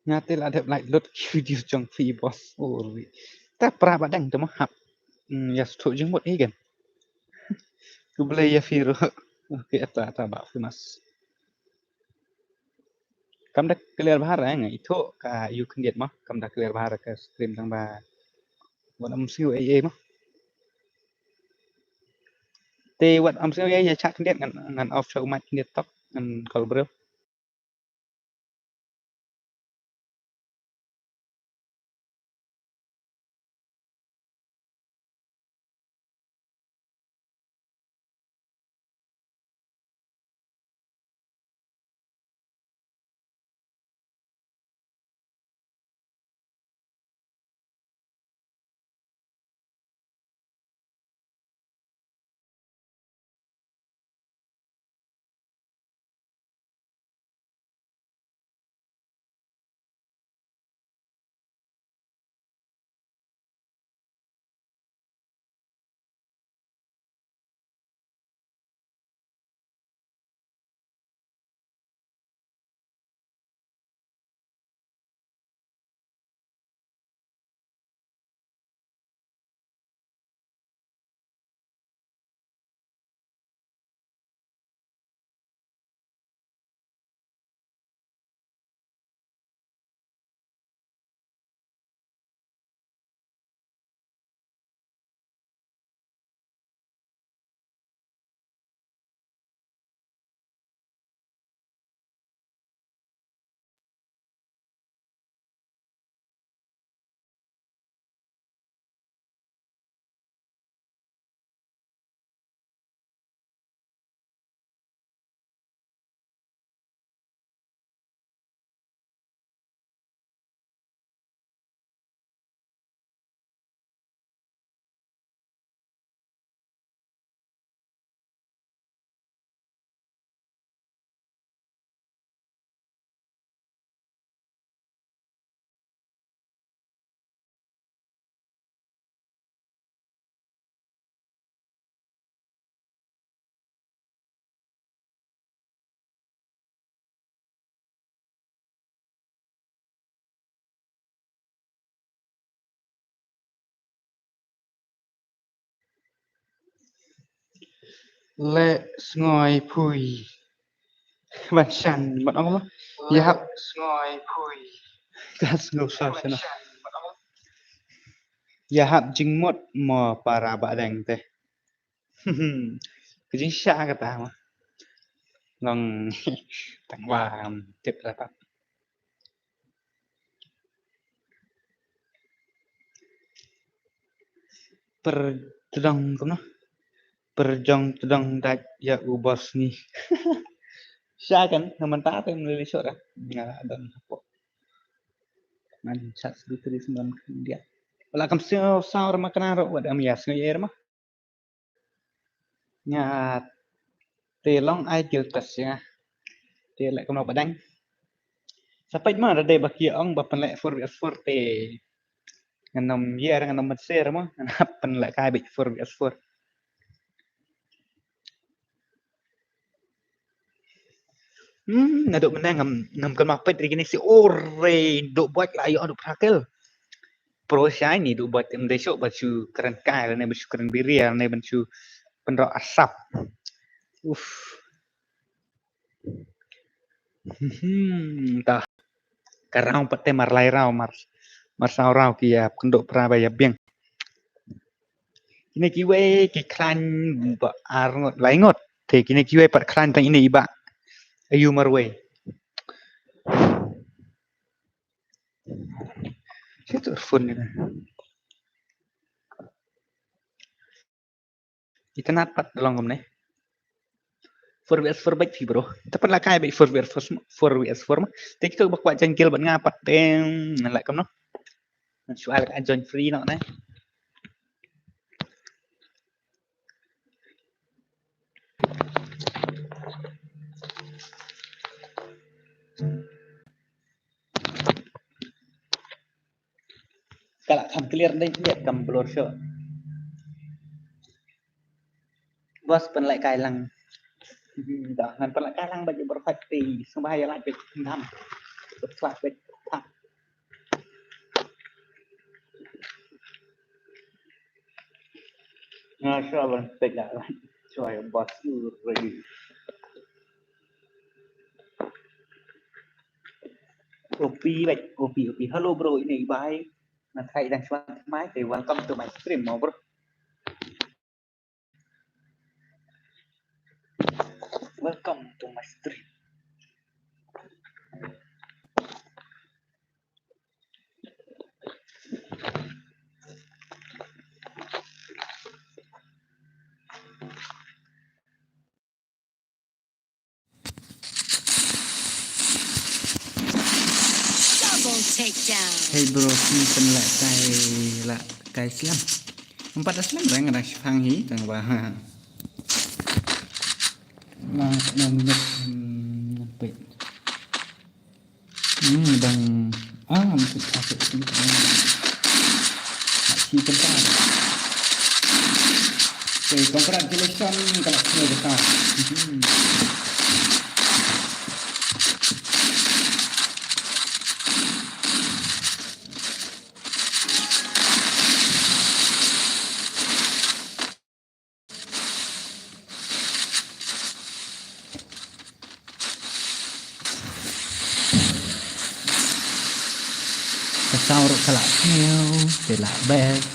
Nga te la dep like lut ki video jong phi boss. Oh, ri. Ta pra ba dang te mo hap. Hmm, ïa sdang jingmut i kan. Khublei ïa phi ruh. Okay, ta ta bah Famous. Kam da clear bha re, nga ithuh ka ïu khyndiat mo, kam da clear bha re ka stream tangba wat ym sngew ei ei mo. Te wat ym sngew ei ei, ïa shah khyndiat ngan, ngan off sha u mic khyndiat tok, ngan call briew. Leh sngew pui. Ban shan, ban ong mo. Ïa hap. Leh sngew pui. Ka sngew sa shen. Ïa hap jingmut mo para Bahdeng te. Ka jingshisha kata mo. Long tang ba, um, tip la pat. Per tdong kumno? Per jong tdong dait ïa u boss ngi. Sha kan, nga mynta te mlili shora. Nga la don hapoh. Man chat secretary sembam dia. Wala kam sio saur ma kana ro wat am ïa sngi er ma. Nga te long ai guild pass ïa nga. Te leh kumno Bahdeng. Sa peit ma da dei ba ki ong ba pynleh four versus four te. Ngan ym ïa ngan ym mynser mo. Ngan hap pynleh kai beit four versus four. Hmm, naduh mynne ngam, ngam kynmaw peit ri kine si, o re, duh bait la ïoh duh phra kill. Pro shai ni duh bait em dei shuh ban shu kren kai lane ban shu kren biria lane ban shu pynroh asap. Uf. Hmm, ta. Ka round pat te mar lai round mar, mar saw round ki ïa kynduh phra ba ïa biang. Kine kiwei ki khlaiñ ba ar ngut lai ngut. Te kine kiwei pat khlaiñ tang ine i ba. Ayu marwei. Situ phone ni. Itynnad pat da long kumne. Four versus four bad phi bro. Te pat la kai bad four versus four, four versus four ma. Te kito ba kwah join guild bad nga pat te ngan leh kumno. Ngan shu ai ka join free noh ne. Ka la kham clear dei, ïa kam blur shuh. Bos pynleh kai lang. Dah ngan pynleh kai lang bad ïa bor khat te sngewbha ïa lait bad ndam. Bad khlad bad thap. Nga shuwa ban peit la lait. Shuwa ïa bos u ready. O P bad, O P, O P. Hello bro, ine i bai. Nga tharai dang shuwa mai te welcome to my stream mo bro. Welcome to my stream. Double takedown. Hey bro, phi pynleh kai la kai slem. Em pat da slem reng da shipang hi tang ba. Lang no minit, hmm, peit. Hmm, dang, ah, mesti kasih sini. Masih tempat. Okay, congratulations, kalau semua besar. Hmm. Ka saw ruh ka la sniew, te la best.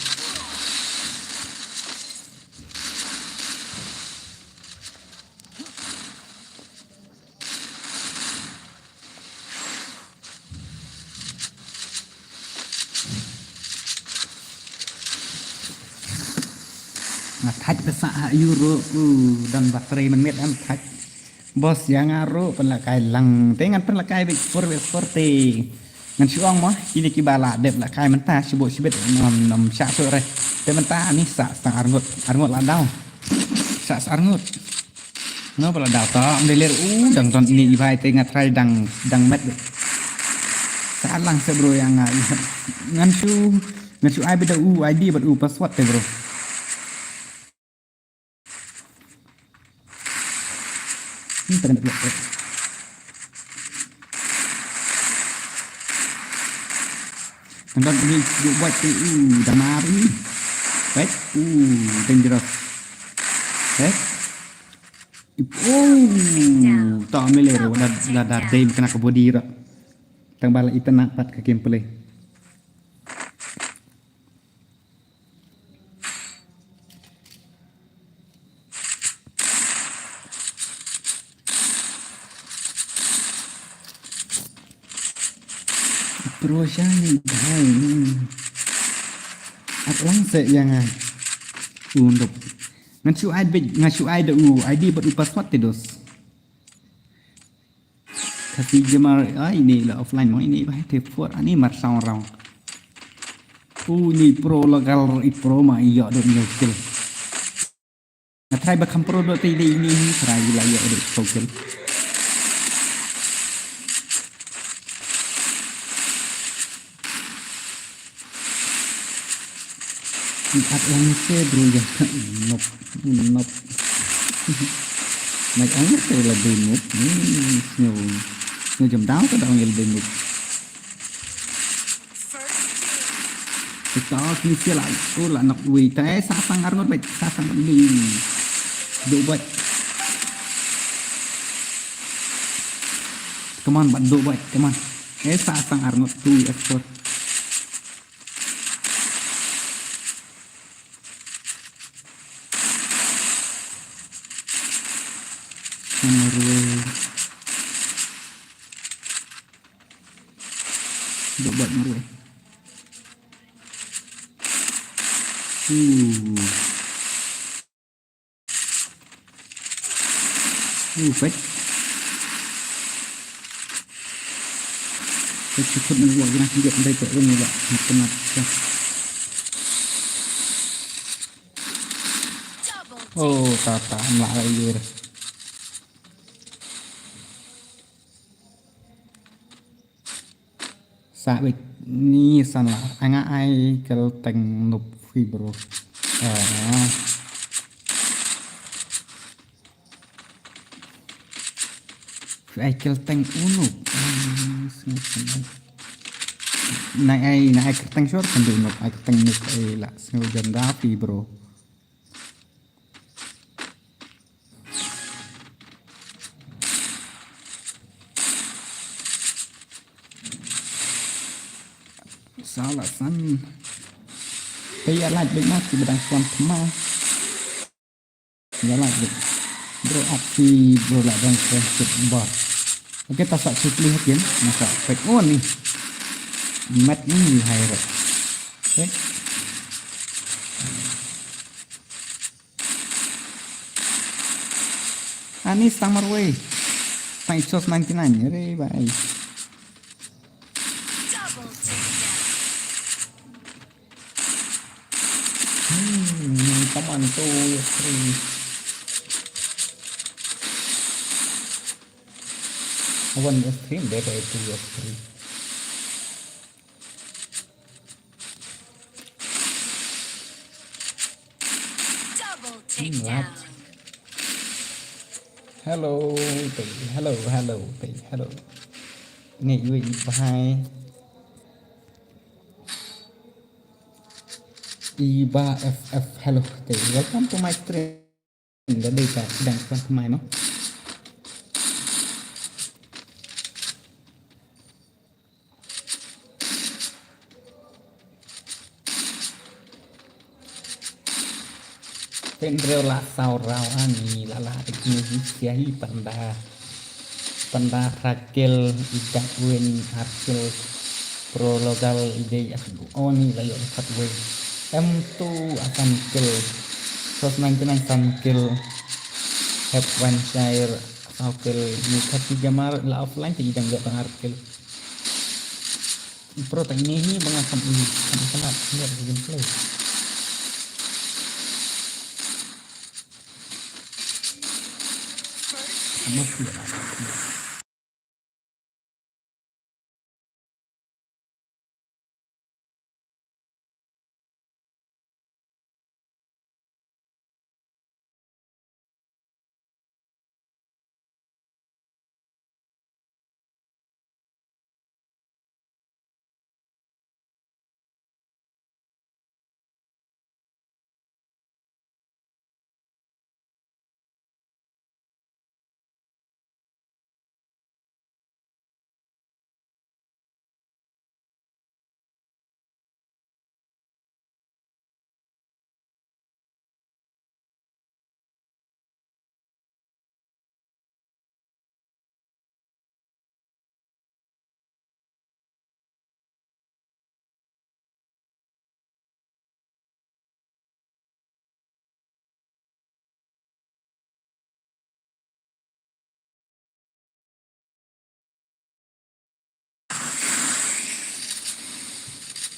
Nga thait ba sah ha ïu ruh, u, don battery mynmiet em thait. Bos ïa nga ruh pynleh kai lang. Te ngan pynleh kai bad four versus four te. Ngan shu ong mo, kine kiba la dep leh kai mynta shibun shibit ngam, ngam shah shuh re. Te mynta ani sah sa arngut, arngut la daw. Sah sa arngut. No pala daw ta, am dei ler u, dang ton ini i bai te nga try dang, dang met. Sa lang sa bro ïa nga. Ngan shu, ngan shu ai bad u I D bad u password te bro. Hmm, tengah nak buat. Tengah ni duk buat tu, uh, damar ni. Baik, uh, dangerous. Baik. Oh, ta mele ro da da da dei kena ka body ra. Tang bala itena pat ka gameplay. Pro sha ni dai. At lang se yang ai. Unduk. Ngan shu ai bej, ngan shu ai da u I D bad u password te dos. Kasi jamar ai ni la offline mo ini ba te for ani mar sound round. U ni pro local i pro ma i yo do ni kill. Nga try ba kham pro do te dei ini ni try la yo do kill. At lang se bro ya. Nop, nop. Nai ang se la dei nop. Hmm, snow. Snow jam down ka dang el dei nop. Kita kini sia la. Oh la nak wei. Tai sa sang arngot bai. Sa sang bai. Do bai. Come on, bat do bai. Come on. Eh sa sang arngot tu export. Marwei. Duk bat marwei. Uh. Uh, pet. Pet cukup nang buat kena kigit sampai pet pun juga. Kena. Oh, tata, mlah lagi. Sa bit ni san la anga ai kel teng nup fi bro. Ah. Ai kel teng unup. Ah, sngewbha. Nai ai nai ai kel teng shor kan du nup ai kel teng nup ai la sngewbha jam da fi bro. Sala san. Te ya laj bik ma ki bedang swan kema. Ya laj bik. Bro api bro la dang swan kut bar. Oke ta sa chukli hakin. Masa pek on ni. Mat ni hai ro. Oke. Ani stang marwei. Tang ichos ninety nine. Re bai. Hmm, come on, two, three. One, three, deh, deh, two, three. Double takedown. Hello, baby. Hello, hello, baby. Hello. Ngi yui bye. Iba F F, hello. Welcome to my stream. Nga dei ka dang ka mai no. Tendreo la sau rau ani la la teknologi siahi panda. Panda rakel idak wen arkil prologal idei asbu oni la yok kat wen. M two akan kil. Sos nine nine akan kil. Hep wan shire akan kil. Ni kat jamar la offline ti idang yok pang arkil. Pro ta ini hi bang akan ini kan kena lihat di gameplay. Sama sih.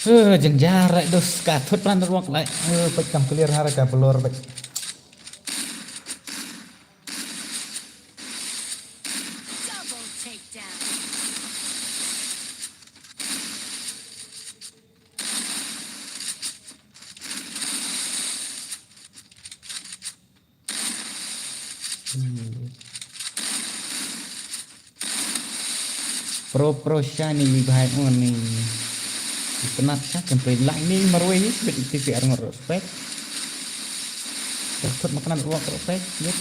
Eh, jynjar, eh, dos ka thut plan ruak lai. Eh, peit kam clear ha ka blur, peit. Double takedown. Hmm. Pro, pro shani ni bhai, oh, ni. Itynnat sha kan play line ni marwei ni, bet iti fi arngot respect. Terus makan ruak respect, bet.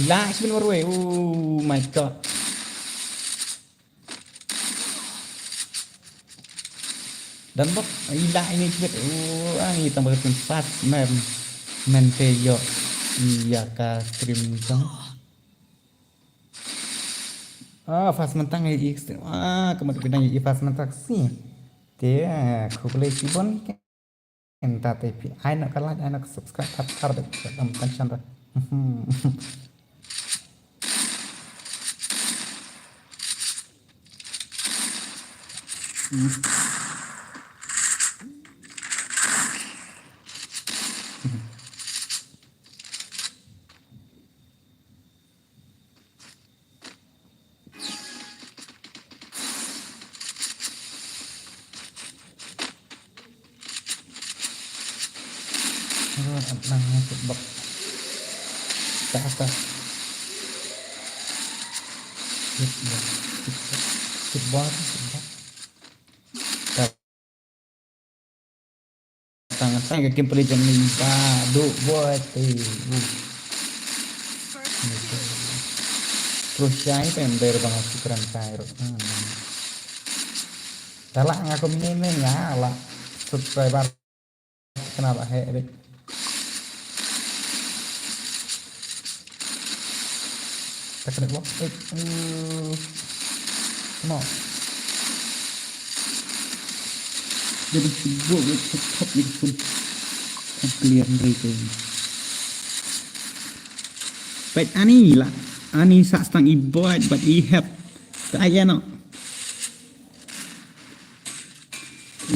Ila sibin marwei, oh my God. Dan bok, ila ini sibit. Oh, ani tang bok fast man. Man te yo. Iya ka stream tang. Ah, fast man tang i stream. Ah, kemat pinang i fast man tang si. Te, ah, khublei shibun. Enta te phi ai noh ka like, ai noh ka subscribe, thap thar dek, dam tension dah. Aduh, at lang ngasut bak. Tak, tak. Hit bak. Hit bak. Hit bak. Tang tang ka kim peli jong ni ba duk buat ti. Terus jai pen ber bang aku keran kai rot. Talak ngaku mini ni nga la subscriber. Kenapa he, Erik? Tak kena blok. Eh, eh. No. Dia bersibuk, dia tetap dia pun. Clear mereka ini. Baik, ani lah. Ani sak setang i buat, but i have. Tak aja no.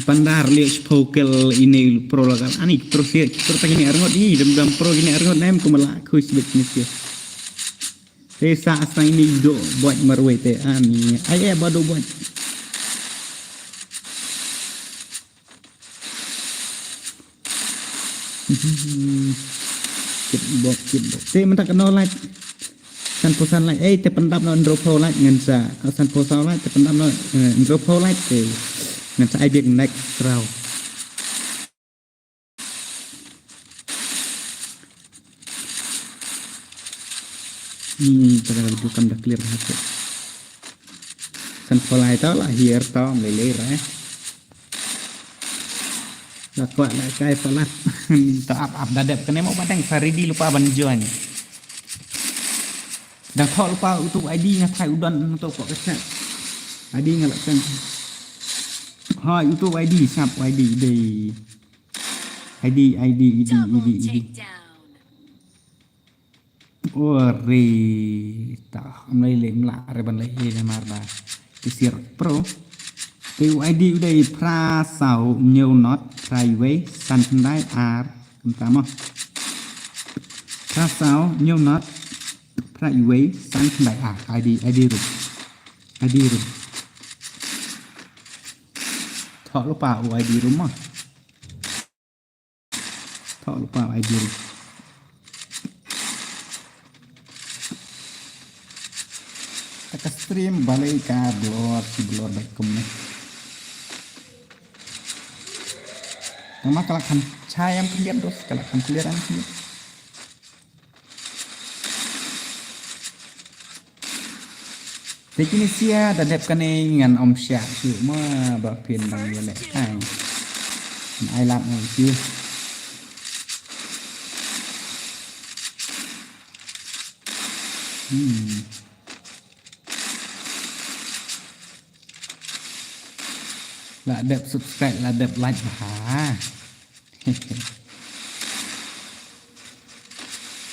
Pandar liu shiphew kill ini pro la kal. Ani pro si, pro ta kini arngot i, dam dam pro kini arngot nem kumala khuis bet ni si. Te sa sa ini do buat marwei te ani. Ai eh bado buat. Kit bok, kit bok. Te mynta kano like. San phew san like. Eh, te pyndap no hynriew phew like ngan sa. San phew san like te pyndap no, eh, hynriew phew like te ngan sa ai biang next round. Hmm, pada video kam dah clear hati. San phew lai tau lah, hiar tau, meleleh, eh. Dah kuat lah, kai palat. Minta ap, ap, dah dep. Kena mau pateng, sa ready lupa ban join. Dah kok lupa utu I D nga thai udan utu kok kesak. I D nga laksan. Hai, utu I D, sap I D, dei. I D, I D, I D, I D, I D. Ore, ta, am lai le mla re ban lai le mar ba. Tisir pro. Te u I D u dei phra saw hynñiew not phra wei san khyndai ar. Kumta mo. Phra saw hynñiew not phra wei san khyndai ar. I D, I D room. I D room. Thok lupa u I D room mo. Thok lupa ai diri. Ta ka stream balei ka blur, ki blur bad kumne. Namar ka la kham chai am khyndiat dos, ka la kham clear am khyndiat. Te kine sia da dep kane ngan ym shah shuh ma ba phin dang ïaleh kai. Ai lad ngan shuh. Hmm. La dep subscribe, la dep like bha.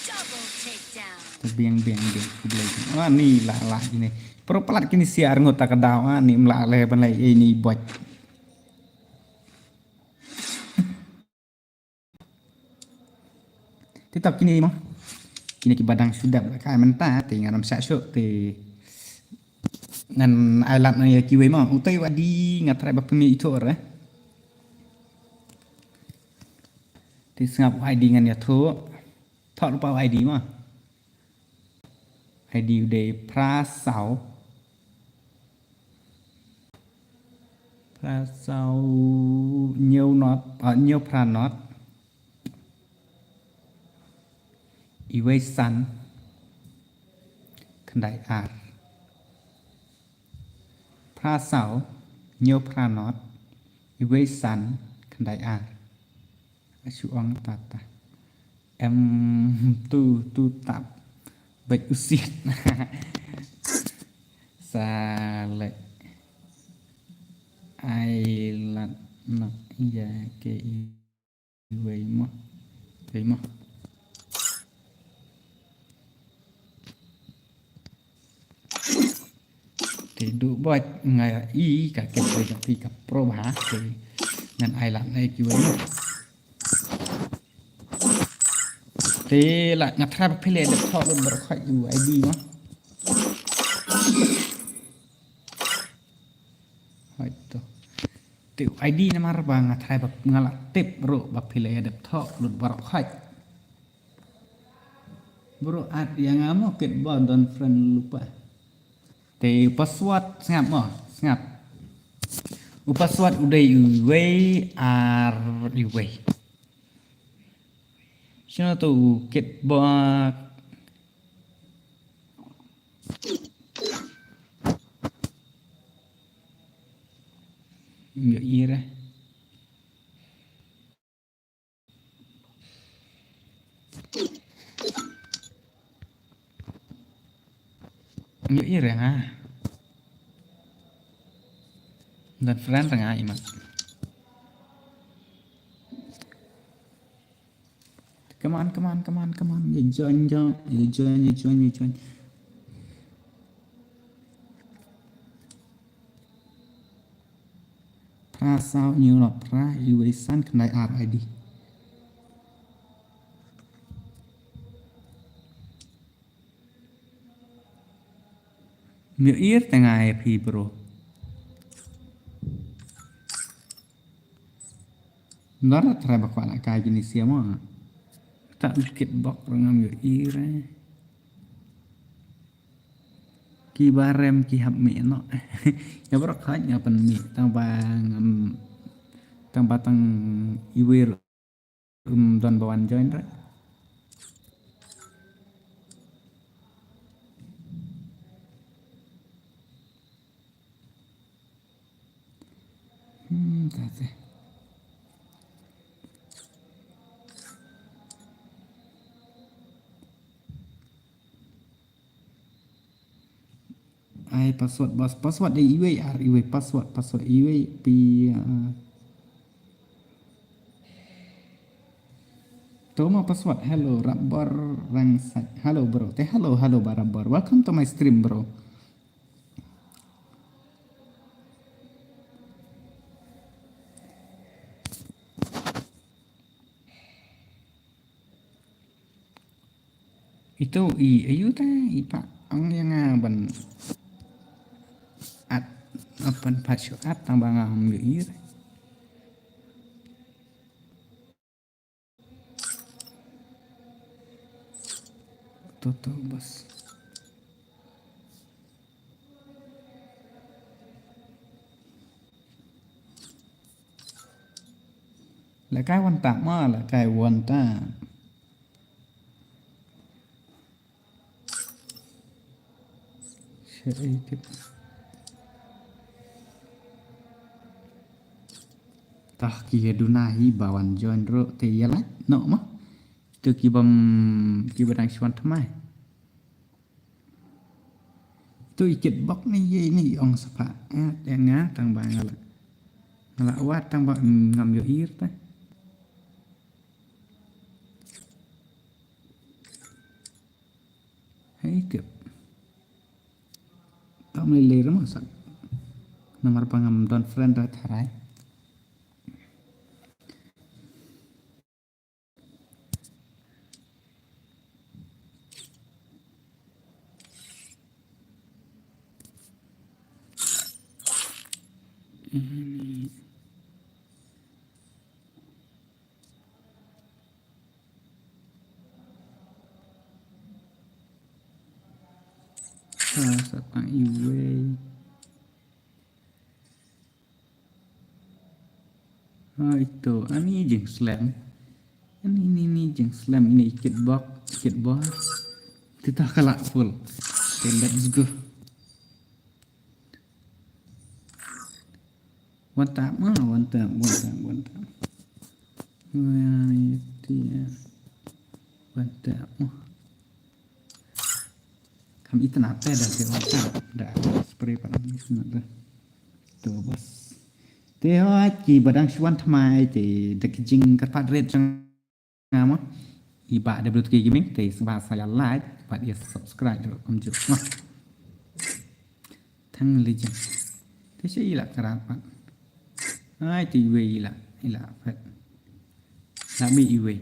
Double takedown. Biang, biang, biang. Khublei. Ah, ni lah, lah ini. Pro palat kini siar ngut tak daw. Ah, ni mla leh ban leh ini bot. Ti tap kini mo. Kini ki badang sudap ka mynta ti ngan ram syak syuk ti ngan ai lad na ïa kiwei mo. Utai wa di nga trai ba pynmih ithuh re. Ti sngap wa di ngan ïathuh. Thok rupa wa di mo. Ai di u dei phra saw. Phra saw hynñiew not, ah, hynñiew phra not. Iwei san khyndai ar. Phra saw hynñiew phra not. Iwei san khyndai ar. Ashu ong tata. Em tu tu tap. Bek usit. Sa leh. Ai lad na ïa ke iwei mo. Iwei mo. Te du bot nga i ka ke pre ka pi ka pro bha te ngan ai lad na kiwei. Te la nga try ba phi leh dep thok lut baroh khoit u ai di mo. Hoi to. Te u ai di namar ba nga try ba nga la tip ruh ba phi leh dep thok lut baroh khoit. Bro, add ïa nga mo, kit ba don friend lypa. Te u password sngap mo, sngap. U password u dei iwei ar iwei. Shano to u kit ba. Ïohi re. Ïohi re nga. Don friend re nga i mat. Come on, come on, come on, come on. Ïa join, join, ïa join, ïa join, ïa join. Phra saw hynñiew phra iwei san khyndai ar ai di. Myo ir tang ai phi bro. Ndar trai ba kwah la kai kini sia mo. Ta kit bok rangam yo ir eh. Ki barem ki hap mi no. Nga bro khaj nga pen mi tang ba ngam tang ba tang iwir um don ba wan join ra. Hmm, ta te. Ai password bas password dei iwei ar iwei password password iwei pi. Toma password hello rabor rang sa hello bro te hello hello barabor welcome to my stream bro. Itu i ayu ta i pa ang yang ban at apan pat shu at tang ba nga hum yu ir. Toto bas. Lakai wan tak ma lakai wan tak. Tah ki ya duna hi bawan join ro te ya la no ma. Tu ki bam ki badang shwan thamai. Tu ikit bok ni ye ni ong sapa. Eh, te nga tang ba ngala. Ngala wat tang ba ngam yo ir ta. Tip. Tam lei lei rama sak. Namar ba ngam don friend da tharai. Ini. Ah, sa tang iwei. Ah, ito. Ani jing slam. Ani ni ni jing slam ini ikit bok, ikit bok. Kita kalah full. Okay, let's go. One tap, ah, one tap, one tap, one tap. Wah, itu ya. One tap, ah. Kam itna te da te one tap. Da spray pa ni sna da. To bas. Te hoi ki badang shwan tmai te da ki jing kyrpad red jong nga mo. I ba W T K Gaming te sngewbha sa ïa like, ba ïa subscribe da kumjuh mo. Thang legend. Te sha ila kyrpad. Ai te iwei ila, ila pet. La mi iwei.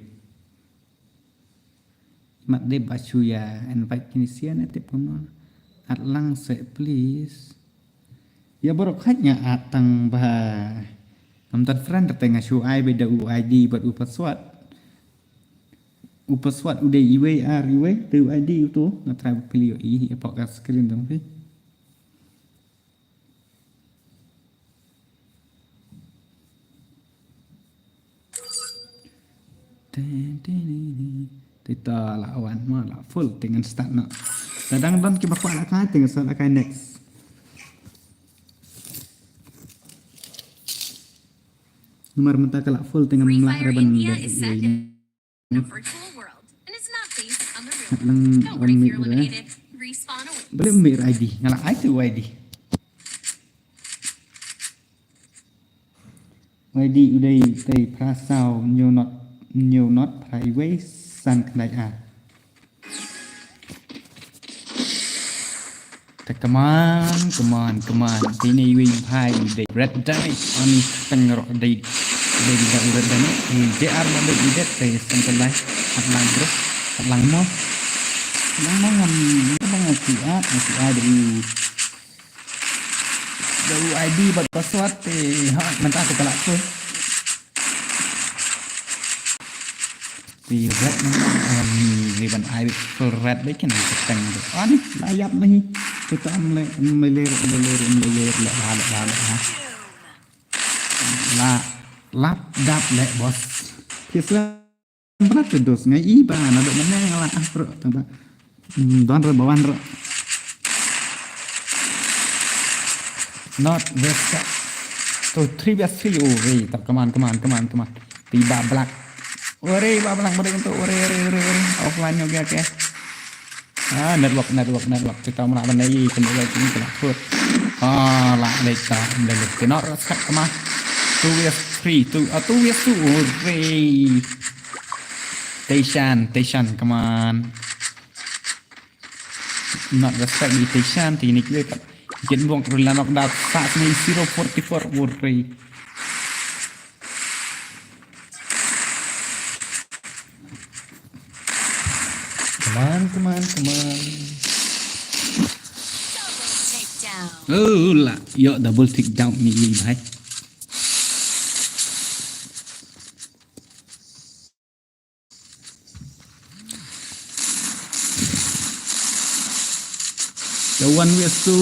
Mat de ba shu ïa invite kine sian te pun. At lang se please. Ïa baroh khat nga at tang ba. Ngam don friend te nga shu ai ba da u I D bad u password. U password u dei iwei ar iwei te u I D u tu nga try ba pili ïa i ïa pok ka screen dong phi. Te te te te la wan ma la full te ngan start noh. Te dang don kiba kwah la kai te ngan start la kai next. Namar mynta ka la full te ngam lah re ban leh. Lang wan mih re. Balei mih re I D? Nga la ai te u I D. U I D u dei te phra saw hynñiew not hynñiew not phra iwei san khyndai ar. Te kman kman kman te ine iwei i bhai i dei red damage. Ani teng roh dei dei da red damage. I dei ar ma dei i dei te sengkelai. Hat lang bro. Hat lang mo. Lang mo ngam ngam ngam ki at ngam ki at dei. Da u I D bad password te ha mynta te ka la tu. Te red mynta ni ban ai full red dei kena ka teng tu. Ani la ïap nahi. Tu ta am le me le me le me le le ha le ha le ha. La lap dap le bos. Pisa Brat te dos ngai i ba na dok mane ngala ah bro tang ba. Hmm, don re bawan re. Not respect. To three vs three, oh re, to come on, come on, come on, come on. Ti ba black. Ore ba black ba dok to ore ore ore ore. Offline ho gaya kya? Ah, network, network, network. Kita mula mana i kena lagi kena foot. Ah, la leka, la leka. Not respect come on. Two vs three, two, ah, two vs two. Ore. Tayshan, Tayshan, come on. Not respect di Tayshan, ti ni kile. Get bong rula knock down. Sa sini zero forty-four, ore. Come on, come on, come on. Oh, la. Yo, double take down ni, ni, bhai. Wan wes tu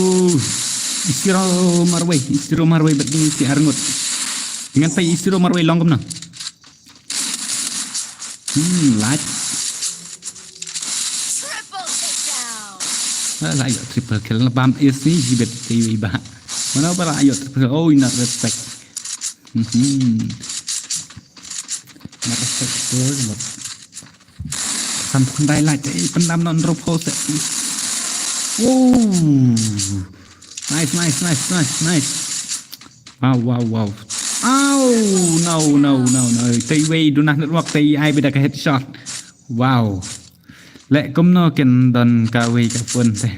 Isiro Marwei, Isiro Marwei bet ni si arngut. Dengan pai Isiro Marwei long kumno. Hmm, lach. Ah, la ïoh triple kill. Bam is ni jibet te iba. Mana ba la ïoh triple kill. Oh, enough respect. Hmm. Enough respect. Sam pun dai lach. Eh, pendam non drop hole set. Oh. Nice, nice, nice, nice, nice. Wow, wow, wow. Ow, no, no, no, no. Te iwei dunah network te i ai bida ka headshot. Wow. Leh kumno kin don kawei ka phone te.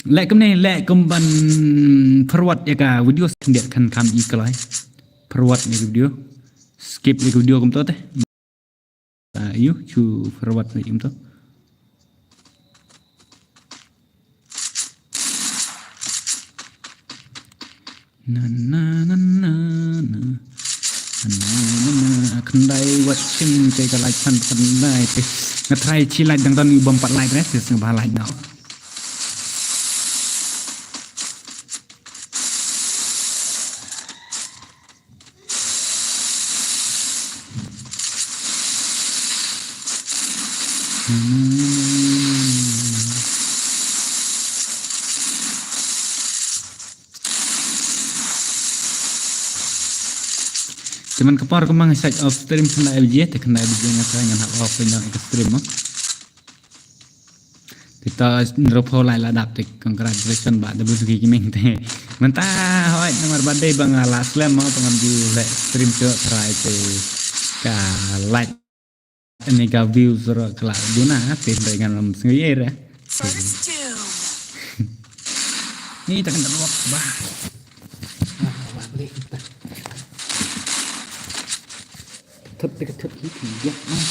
Leh kumne, leh kum ban forward ïa ka video, khyndiat khan kham i kloi. Forward ïa ka video. Skip ïa ka video kumto te. Ah, ïu, shu forward ïa kumto. Na, na, na, na, na. Na, na, na, na. Khyndai wat shim te ka light phan khyndai te. Nga try shi light dang don u bym pat light re, te sngewbha light noh. Te man ka por kumba nga shut off stream khyndai baje, te khyndai baje nga try ngan hap off ïa ka stream mo. Te to hynriewphew lai la dap te, congratulations Bah W K Gaming te. Mynta hooid namar ba dei ba nga la slem mo, ba ngam ju leh stream shuh, try te ka like. Ani ka views ruh ka la duna, te hynrei ngan ym sngew ïa re. First doom. Ni ta kan da wak ba. Ah, wak leh kita. Thut te ka thut ni ki yak ma.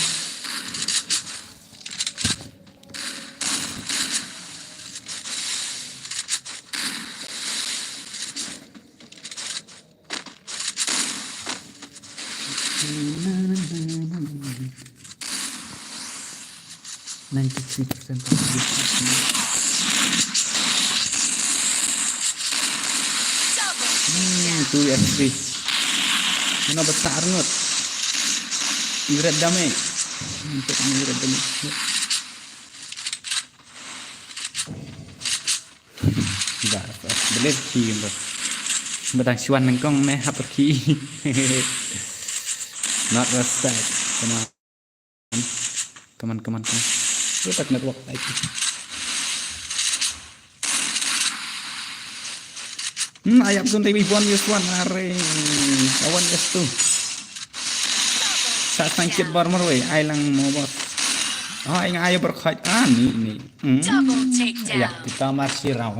Ninety-three percent of the Hmm, two S three. Mana besar ngut. Ibarat damai. Untuk ibarat damai. Ba, ba, belir ki ba. Ba dang shuan nyngkong ne hap ki. Not respect. Come on. Come on, come on, come on. Rutak network lagi. Hmm, ayap sun te wi bon yes one are. Awan yes two. Sa sangkit bar marwei, ai lang mo boss. Oh, ai nga ayo berkhot. Ah, ni, ni. Hmm. Double takedown. Ya, kita marsi raw.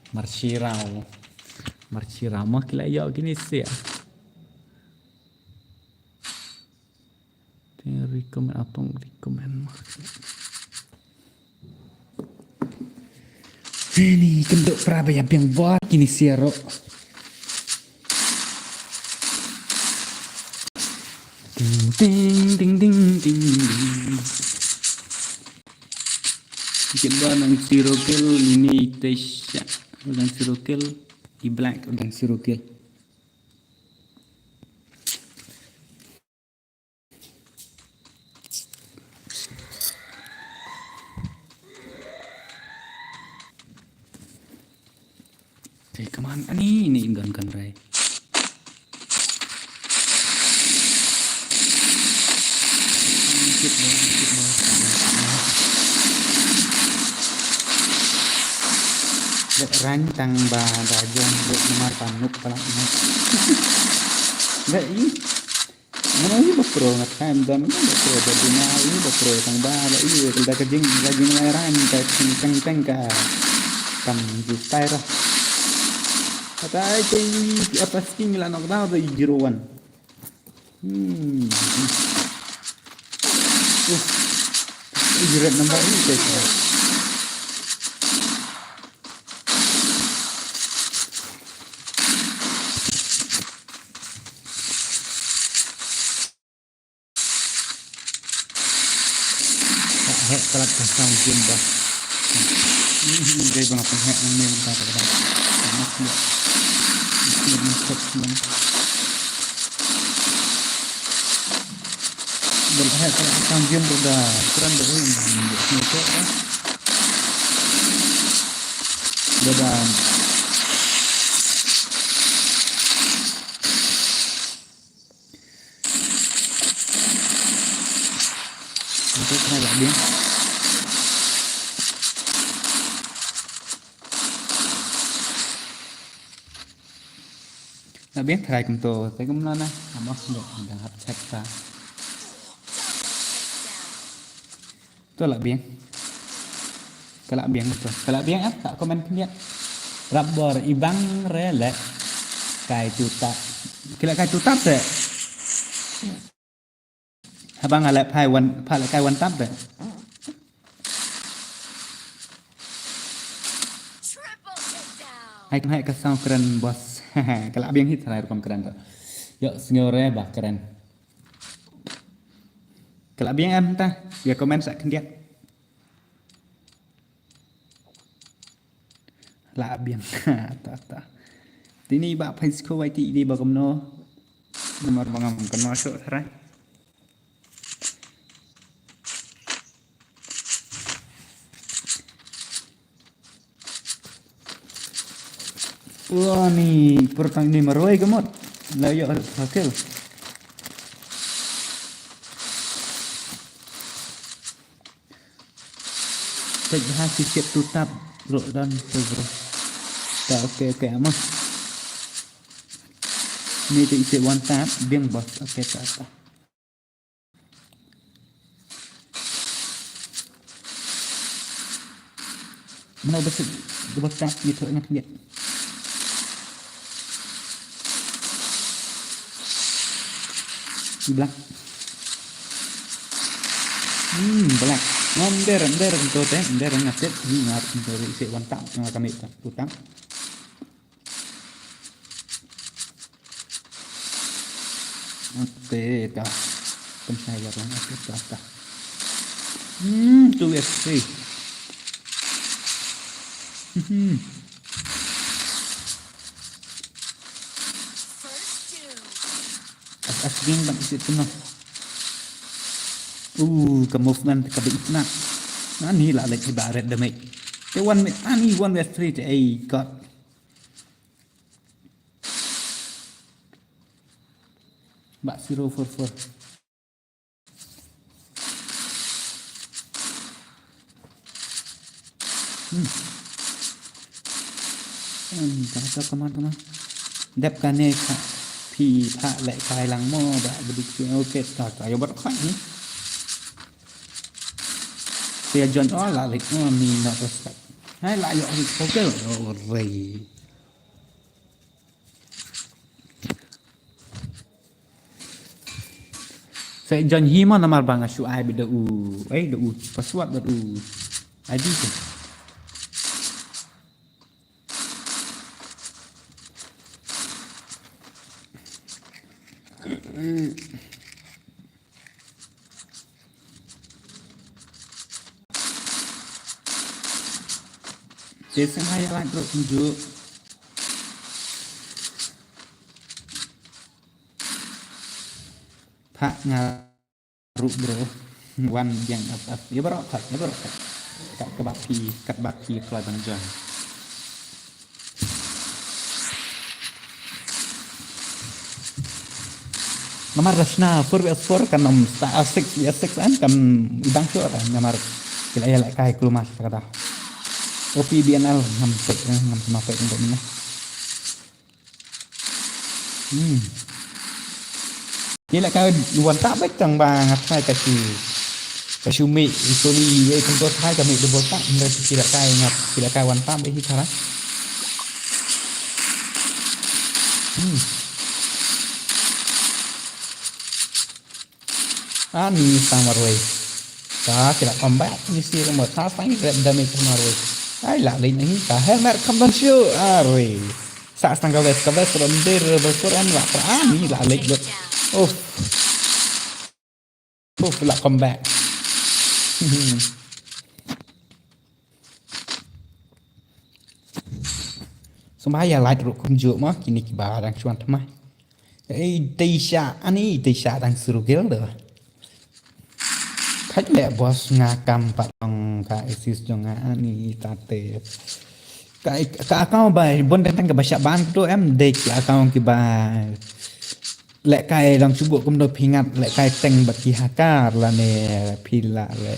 Marsi raw. Marsi raw mah kila yo kini sia. Te recommend, atong recommend mah. Ini kynduh pra ba ïa biang bor kini sia ruh. Ding, ding, ding, ding, ding, ding. Kit ba nang zero kill, ini te sha. Nang zero kill, i Black nang zero kill. Te kaman ani ni ingan kan rai. Ret rang tang ba da jong ret namar panuk pala ni. Ret i. Mana i ba pro ngat kan dan ba pro ba dina i ba pro tang ba la i da ka jing ka jing lai rang ka jing tang tang ka kam ju tai ra. Kata ai te i apa skin la knock down da i zero one. Hmm. Uh. I red number ni te. Heh, kalat ka sound game ba. Ini dei ba nga pynheh nang ne mynta ka ba. Mas ne. Mas ne, mas ne. Bel heh, kalat ka sound game ba da kren da ring. Ba da. Untuk kena lah biang. Lah biang try kumto, te kumno na. Amos deh, dah hap check ta. To lah biang. Ka lah biang to. Ka lah biang ap ka comment khyndiat. Rap bor i bang re leh kai tu tap. Ki leh kai tu tap te. Haba nga leh phai wan, pha leh kai wan tap te. Hai kan hai ka sound kren boss. Ka lah biang hi tharai rukom kren to. Yo, sngew re ba kren. Ka lah biang em ta. Ya comment sa khyndiat. Lah biang. Ta ta. Tini ba phai sko wai ti di ba kumno. Namar ba ngam kumno sho tharai. Wah, ni pertang ni marwai ka mot. La yo hakil. Tek ha ki siap tu tap. Ro dan tu bro. Ta oke oke ama. Ni tu isi wan tap biang boss. Oke ta ta. Mano ba sik double tap ni tu ingat ingat. Black. Hmm, black. Ngam der der tu te der ngat te ni ngat tu isi wan tap ngat kami tu tap. Oke, ta. Pun saya lang aku ta ta. Hmm, tu S three. Hmm. As as ging bang isi tu no. Uh, ka movement ka bi itna. Ani la lek ba red damage. Te one minute, ani one S three te ai god. Ba zero four four. Hmm. Hmm, ta ta kaman kaman. Dep kane ka phi pha leh kai lang mo ba budi ki oke ta ta yo bat khai ni. Sia jon oh la lek oh ni not respect. Hai la yo ni oke oh rei. Sa jon hi ma namar ba nga shu ai bad da u. Ai da u password da u. I D tu. Te seng hai lak ruh kumjuh. Phah nga ruh bro. Wan biang ap ap. Ya bro, phah, ya bro, phah. Kat ka baki, kat baki kloi ban jon. Namar da shna four versus four kan ym sta six versus six an kan i bang sure namar ki la ïalehkai kulmar ka da. O P B N L ngam peit, eh, ngam sma peit untuk ni. Hmm. Ki lehkai one tap beit tang ba nga tharai ka shu, ka shu mih i Sony i wei tang to tharai ka mih double tap hynrei ki lehkai nga, ki lehkai one tap beit hi tharai. Hmm. Ani sa marwei. Ka ki la comeback ni si ka mut sa sang red damage sa marwei. Ai la lei nahi ka helmet kam don shu arwei. Sa sang ka vest, ka vest ron dir ron sur em la pra ani la lei lut. Uff. Uff la comeback. Sumba ïa lait ruh kumjuh mo kine kiba dang shuan thymmai. Ei dei sha ani dei sha dang syrugil de. Thait leh boss nga kam pat long ka assist jong nga ani tate. Ka ka account ba bun dang tang kaba shah ban to em dei ki account kiba lehkai dang shu buh kumno phi ngat lehkai teng ba ki hacker lane phi la leh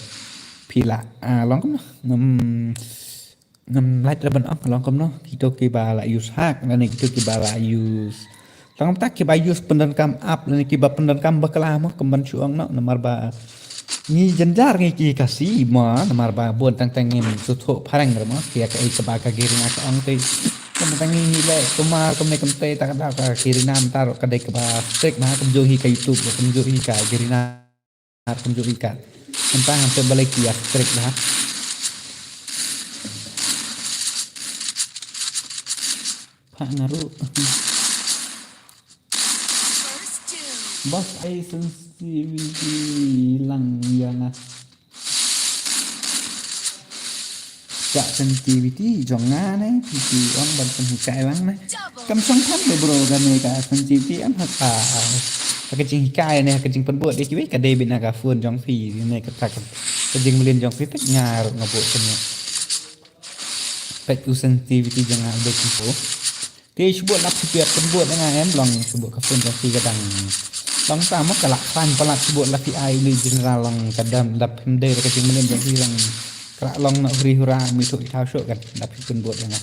phi la ah long kumno. Hmm. Ngam lait ra ban ong long kumno kito kiba la use hack lane kito kiba la use. Tang ta kiba use pyndonkam app lane kiba pyndonkam bakla mo kum ban shu ong noh namar ba Ngi jynjar ngi ki Khasi mo, namar ba bun teng teng ngim sngewthuh phareng re mo, ki ïa kaei kaba ka Garena ka ong te. Teng teng ngi ngi leh kumar kumne kumtei, ta ka daw ka Garena mynta ruh ka dei kaba strict bha, kumjuh hi ka YouTube, kumjuh hi ka Garena, kumjuh hi ka. Mynta hangta balei ki ïa strict bha. Phah nga ruh. Boss, ai sensitivity lang ïa nga. Ka sensitivity jong nga ne, phi ong ban pynhikai lang ne. Kam shong phan de bro, kane ka sensitivity em ha ka, ha ka jinghikai ne, ha ka jingpynbud ïa kiwei ka dei beit na ka phone jong phi ne, kata ka, ka jingmlien jong phi, peit nga ruh nga bud kumne. Peit u sensitivity jong nga u dei kumto. Te shu bud lap phi pynbud ïa nga em, long shu bud ka phone jong phi ka dang. Long ta mo ka la khlaiñ palat, shu bud lap phi ai u general long ka dam, lap phim dei ka jingmlien jong phi long. Ka la long na huri hura mi tu i thaw shuh kan, lap phi pynbud ïa nga.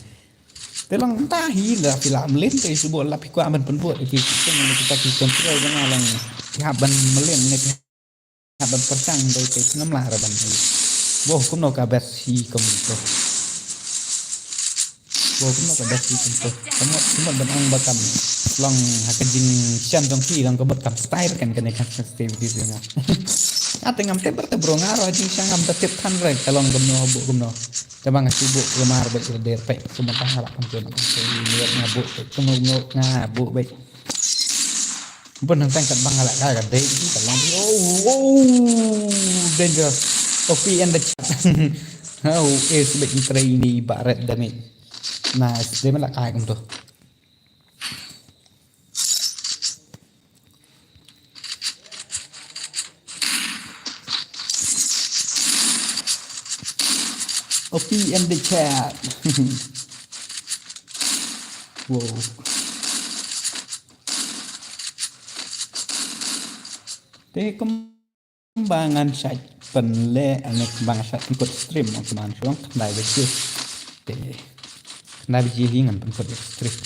Te long ta hi lap phi la mlien te shu bud lap phi kwah ban pynbud ïa ki, ki control jong nga long. Phi hap ban mlien ne phi hap ban pyrshang dei te ngam lah re ban. Wow, kumno ka best hi kumto. Wow, kumno ka best hi kumto. Ka mut, ka mut ban ong ba kam long ha ka jingshem jong phi long ka mut kam style kan kane ka sensitivity jong nga. Nga te ngam tip re te bro, nga ruh jingshem ngam da tip than re ka long kumno, bud kumno. Te ba nga shu bud kumar beit, ka dei peit kumno, ta nga lah pynjur, nga bud beit, kumno kumno nga bud beit. Bun hangtang kat bang halak ka dei ki ka long. Oh, oh, dangerous. Copy and the chat. Oh, is big trainee ba red damage. Nice, dei man la kai kumto. Copy and the chat. Wow. Te kumba ngan shait pynleh, ane kumba ngan shait pynkut stream, ong kumba ngan shu ong khyndai baje. Te khyndai baje hi ngan pynkut stream.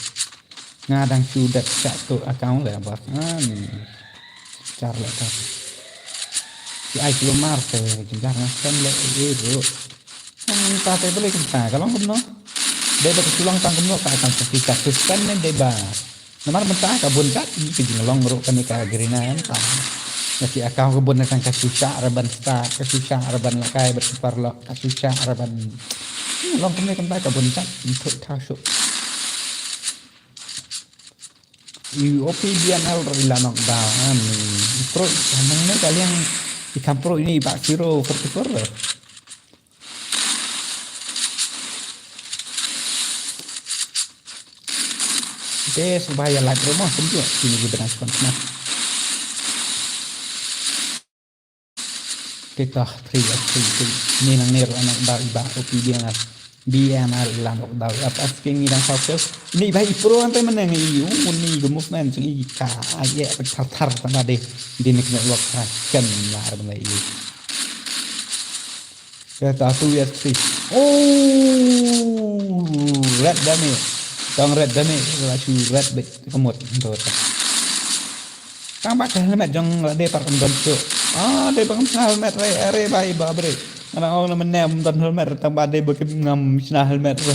Nga dang shu dep shait to account leh ba ngan share leh ta. Ki ai kulmar te jynjar nga stem leh ïa ruh. Hmm, ta te balei kumta, ka long kumno? Dei ba ka shu long tang kumno ka account jong phi, ka suspend ne dei ba? Namar mynta ka bun jait ïa ka jinglong ruh kane ka Garena mynta. Nga ki account ka bun tang ka shu shah re ban start, ka shu shah re ban lakai bad ki paralok, ka shu shah re ban. Hmm, long kumne kumta ka bun jait, ym thuh thaw shuh. I O P B N L ruh i la knockdown, ani. Pro, hangne ka liang i kham pro ini i Bah Siro forty-four. Te sngewbha ïa like ruh mo, kumjuh kine ki bnai shuwa shuwa. Te to three vs three, three. Ni nangne ruh anak ba i Bah O P B N L. B N L i la knockdown. Ap as king ni dang saw kill. Ni ba i pro ante mane ngi u ni go movement i ka ai ye thar thar tang ba de. Di nik network ha ken la ar ban i. Ya ta two vs three. Oh, red damage. Tang red damage la shu red beit ka mut to ta. Tang ba ka helmet jong la dei par kam don shuh. Ah, dei ba kam shna helmet re, are bai ba bre. Nga ong na mane ym don helmet re, tang ba dei ba kim ngam shna helmet re.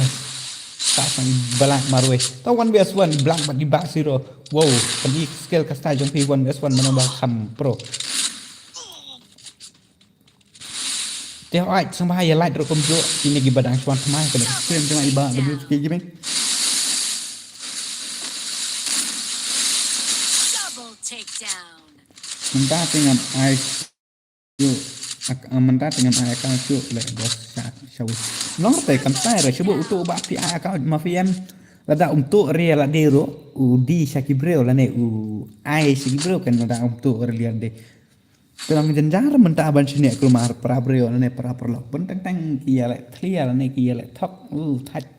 Ta sang black marwei. Ta one vs one, black bad i Bah Siro. Wow, kan i skill ka style jong phi one vs one, mano ba kham pro. Te hooid, sngewbha ïa like ruh kumjuh, kine ki ba dang shuwa thymmai, kane ka stream jong i Bah W K Gaming. Double takedown. Mynta te ngan ai shuh, ak-, ah, mynta te ngan ai account shuh, leh boss sha, shawi. Long te kam sai re, shu buh utu ba phi ai account ma phi em. Lada um tuh re lade ruh, u die sha ki briew lane u ai sha ki briew kan lada um tuh re lade. Te long jynjar mynta ban shaniah kulmar para briew lane para paralok. Bun teng teng ki ïaleh thlia lane ki ïaleh thok. U thait.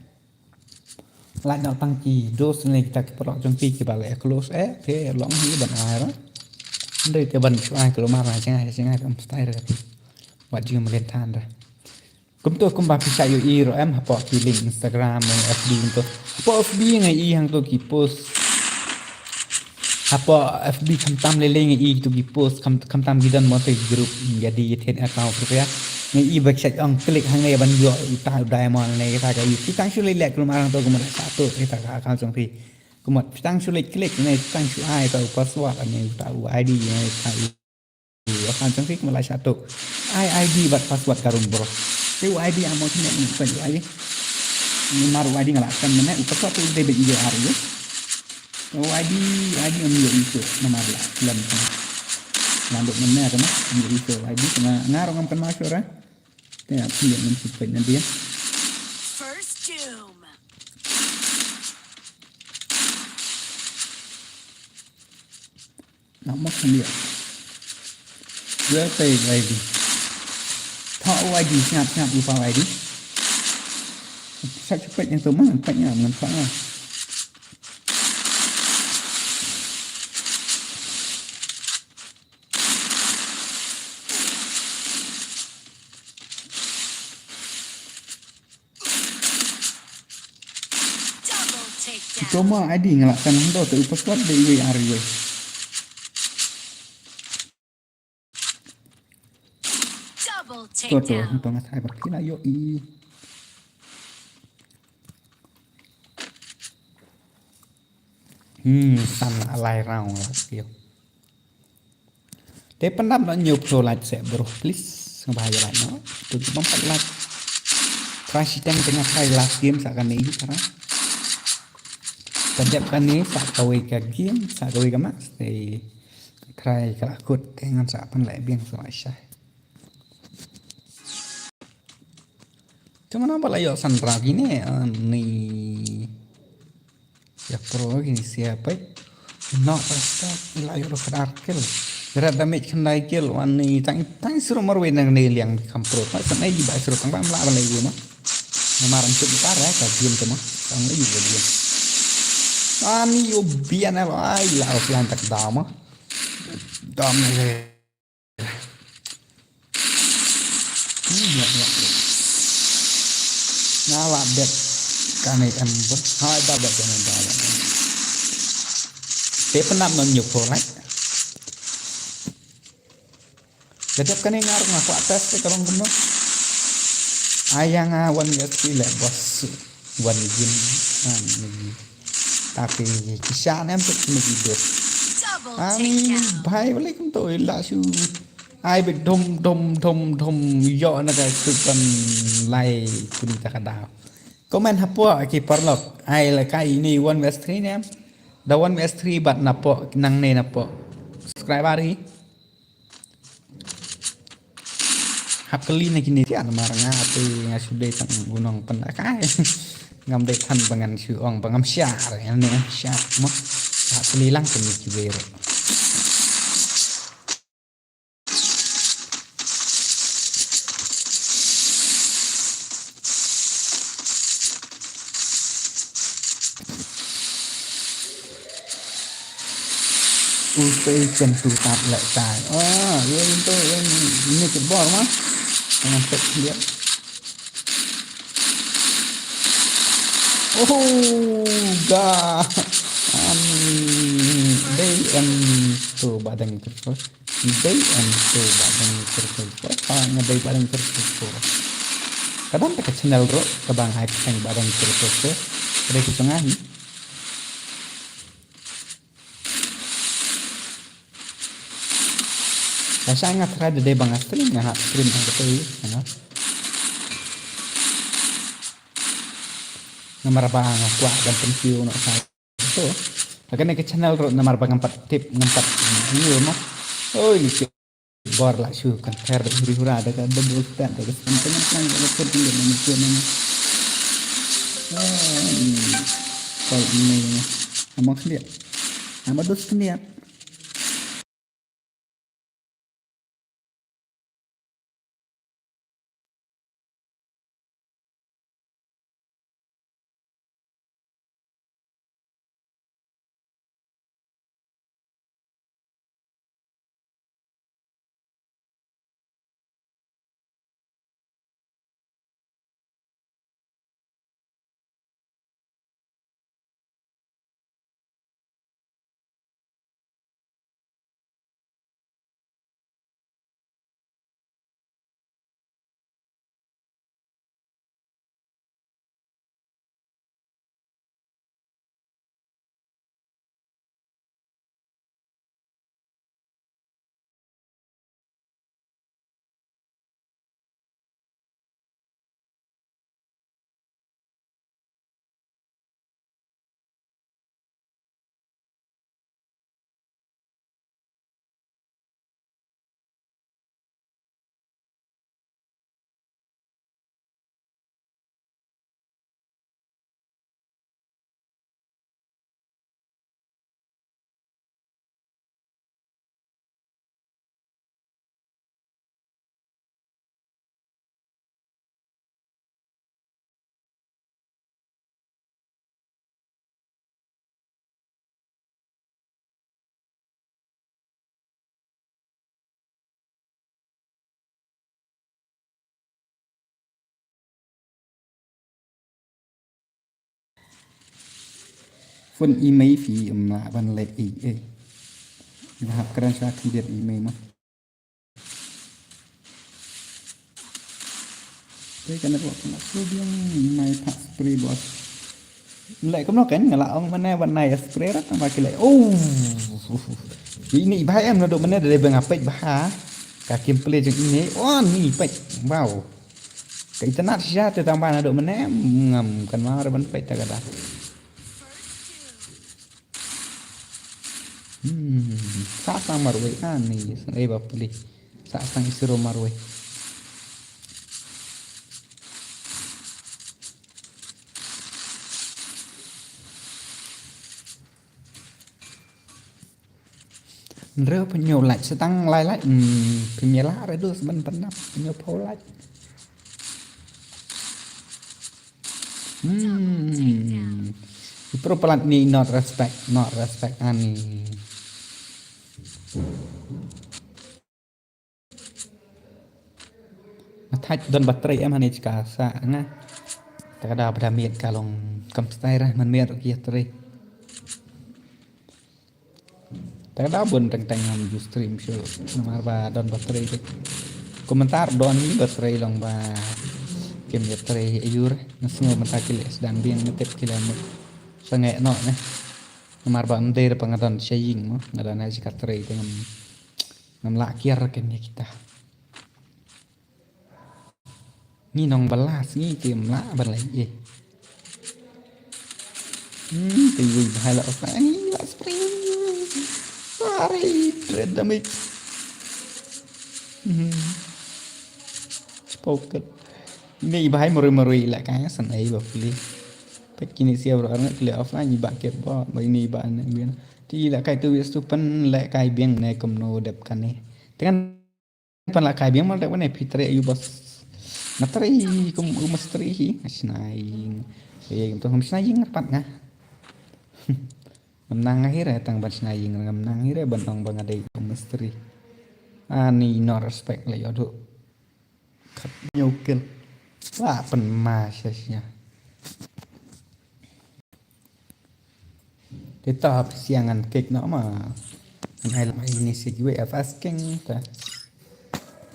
Lait noh tang ki dos lane kita ki paralok jong ki kiba leh close eh. Te long hi ban ai ra. Hynrei te ban shu ai kulmar na jngai jngai ban stai ra. Wat ju mlien than ra. Kumto kumba phi sa ïohi ruh em hapoh ki link Instagram ne F B kumto. Hapoh F B nga ïohi hangto ki post. Hapoh F B khamtam lei lei nga i tu ki post kham, khamtam ki don mo te group, jadi ïa thied account ruh ïa. Nga i ba shait ong klik hangne ban ïoh uta u diamond ne kita ka i. Ki tang shu lei leh kum arang to kum da satu kita ka account jong phi. Kumno tang shu lei klik ne tang shu ai ta u password ne uta u I D ne ta u account jong phi kumno la satu. Ai I D bad password ka rum bro. Te u I D amo kine ne pa u I D. Ni mar u I D nga la kan ne u password tu de be ïoh ar ïoh. Wadi, wadi am ïoh ito namar la lem kan. Lanjut mana kan ïoh ito wadi kena ngarong am kan masuk ra. Te ap ïoh men sipet na dia. First Doom. Nak mak kan dia. Dua pe wadi. Tha wadi, siap siap lupa wadi. Sak sipet yang tu mana, pet yang mana, pet yang. Double takedown. Cuma adi ngelakkan hendo tu upas kuat dei wei ari wei. Double takedown. Tu tu hendo ngat hai bak pila yo i. Hmm, san alai round la kio. Te pyndap noh hynñiew phew like seh bro please. Nga ba ïa like noh. Tu tu bam pat like. Try shiteng te nga try last game sa kane hi para. Ka dep kane sa kawei ka game sa kawei ka match te try ka la kut te ngan sa pynleh biang sa ma shai. Te mana ba la ïoh san round kine, ah, ni. Ïa pro kine sia peit. Knock rasta la ïoh ro kdar kill. Red damage khyndai kill wan ni tang tang suru marwei nang ni liang kham pro. Pas sa nai ba suru tang ba mla ba lai ma. Namar an chup tar ka game te ma. Tang lai ba game. Ani yo bian ai la offline tak dama. Dama. Hmm, ïa, ïa, ïa. Nga la bet kane em bro. Hai ba bet kane ba bet. Te pynap noh hynñiew phew like. Ka dep kane nga ruh nga kwah test te ka long kumno. Ai ïa nga one versus three leh boss. Wan gin. Ani. Tapi kisha nem tu kena gidut. Ani bhai balik tu ila shu. Ai be dom dom dom dom yo na ka sukan lai kuni ta kada. Comment hapo ki parlok. Ai la kai ini one versus three nem. Da one versus three bat napo nang ne napo. Subscribe ari. Hap kali na kini tian mar nga te nga sudah tang gunong pen akai. Ngam dei than ba ngan shu ong ba ngam share ne share mo. Hap kali lang kini kiwei. Usai chen tu tap lek tai. Ah, ye itu ye ni ke bor mah. Jangan tek dia. Oh, ga. Ani dei em tu badeng terus. Dei em tu badeng terus. Apa nga dei badeng terus. Kadang ka channel ro ka bang hai ka badeng terus. Dei ka sungai. Ka sha nga try da dei ba nga stream nga hap stream hangta te nga. Namar ba nga kwah ban pynkiew noh sa to. Ka kane ka channel ruh namar ba ngam pat tip ngam pat view mo. Oi ni ki bor la shu kan ther da huri hura da ka double step da ka step tengah tengah da ka kut ni da ni kut ni. Oi. Kol ini ni. Amak dia. Amak dos kenia. Phone i mei phi em lah ban leh i eh. Nga hap kren sha khyndiat i mei ma. Te ka network ka la shu biang, nai phah spray boss. Leh kumno kan nga la ong mane ban nai spray rat ma ki leh. Oh. Ini bha em naduh mane da dei ba nga peit bha. Ka gameplay jong ini. Oh ni peit. Wow. Ka internet shisha te tang ba naduh mane ngam kan ma ban peit ta ka da. Hmm, sa sang marwei ani, sang ei ba puli. Sa sang isiro marwei. Nreu pynyo lait setang lai lait. Hmm, pynyo la redu seben pendap pynyo pau lait. Hmm. Pro pelat ni not respect, not respect ani. Nga thait don battery em hani chka sa nga. Ta ka da bada miet ka long kam stai ra man miet ki battery. Ta ka da bun teng teng ngam ju stream shu namar ba don battery dik. Komentar don ni battery long ba kim battery ayur. Nga sngew mynta ki leh sdang biang nga tip ki leh mut sangeh noh ne. Namar ba ym dei ba nga don sha ïing mo nga don ha jaka trei te ngam ngam lah kiar ken ïa kita. Ngi nong balas ngi te ym lah ban leh ïa. Hmm, te ïa bha la ofa ngi la spring. Sorry, dread damage. Hmm. Spoken. Ini i bha i mori mori la ka san ai ba pli. Pek kini sia bro arnga kli offline i ba ket ba ba ini i ba ne bian. Ti la kai tu wis tu pen le kai biang ne kumno dep kane. Te kan pan la kai biang mal dep kane pitre ayu bos. Na tre kum u mistri hi. Snaing. Ye kum tu kum snaing rapat nga. Ngam nang hi re tang ban snaing ngam nang hi re ban ong ba nga dei u mistri. Ani no respect le yodu. Khat ñiew kill. Wa pynma sha sha. Te ta hap siang ngan kek no ma. Ngan ai lam ini si kiwei af asking ta.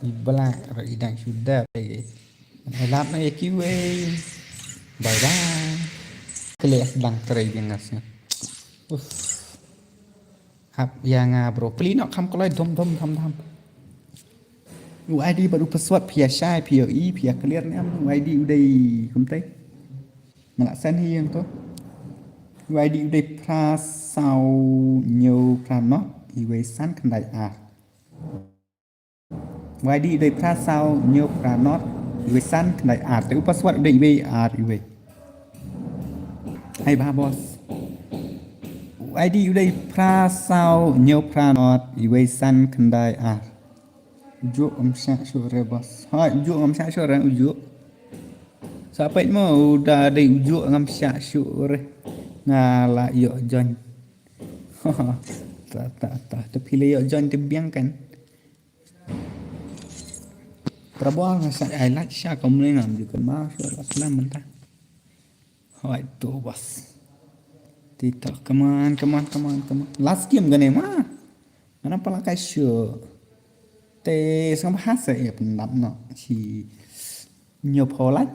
I bla ra i dang shu dap lagi. Ngan ai lam na ya kiwei. Bye bye. Kele as dang terai biang ngas nga. Uff. Ap ïa nga bro. Pli nok kham kloi dom dom dom dom. U I D bad u password phi ïa shai phi ïa i phi ïa clear ne em u I D u dei kumtai. Nga la send hi ïa to. U I D u dei phra saw hynñiew phra not iwei san khyndai ar. U I D u dei phra saw hynñiew phra not iwei san khyndai ar. Te u password u dei iwei ar iwei. Hai ba boss. U I D u dei phra saw hynñiew phra not iwei san khyndai ar. Ujuk ngam shah shuh re boss. Hoi ujuk ngam shah shuh re ujuk. Sa peit mo u da dei ujuk ngam shah shuh re. Nga la ïoh join. Ta ta ta ta phi la ïoh join te biang kan. Prabor nga sa ai lak sha kumne ngam ju kan ma shu la slam mynta. Hoi tu bas. Tito, come on, come on, come on, come on. Last game kane ma. Mana pala kai shu. Te sang bahasa ya pendap no. Si nyo pho lak.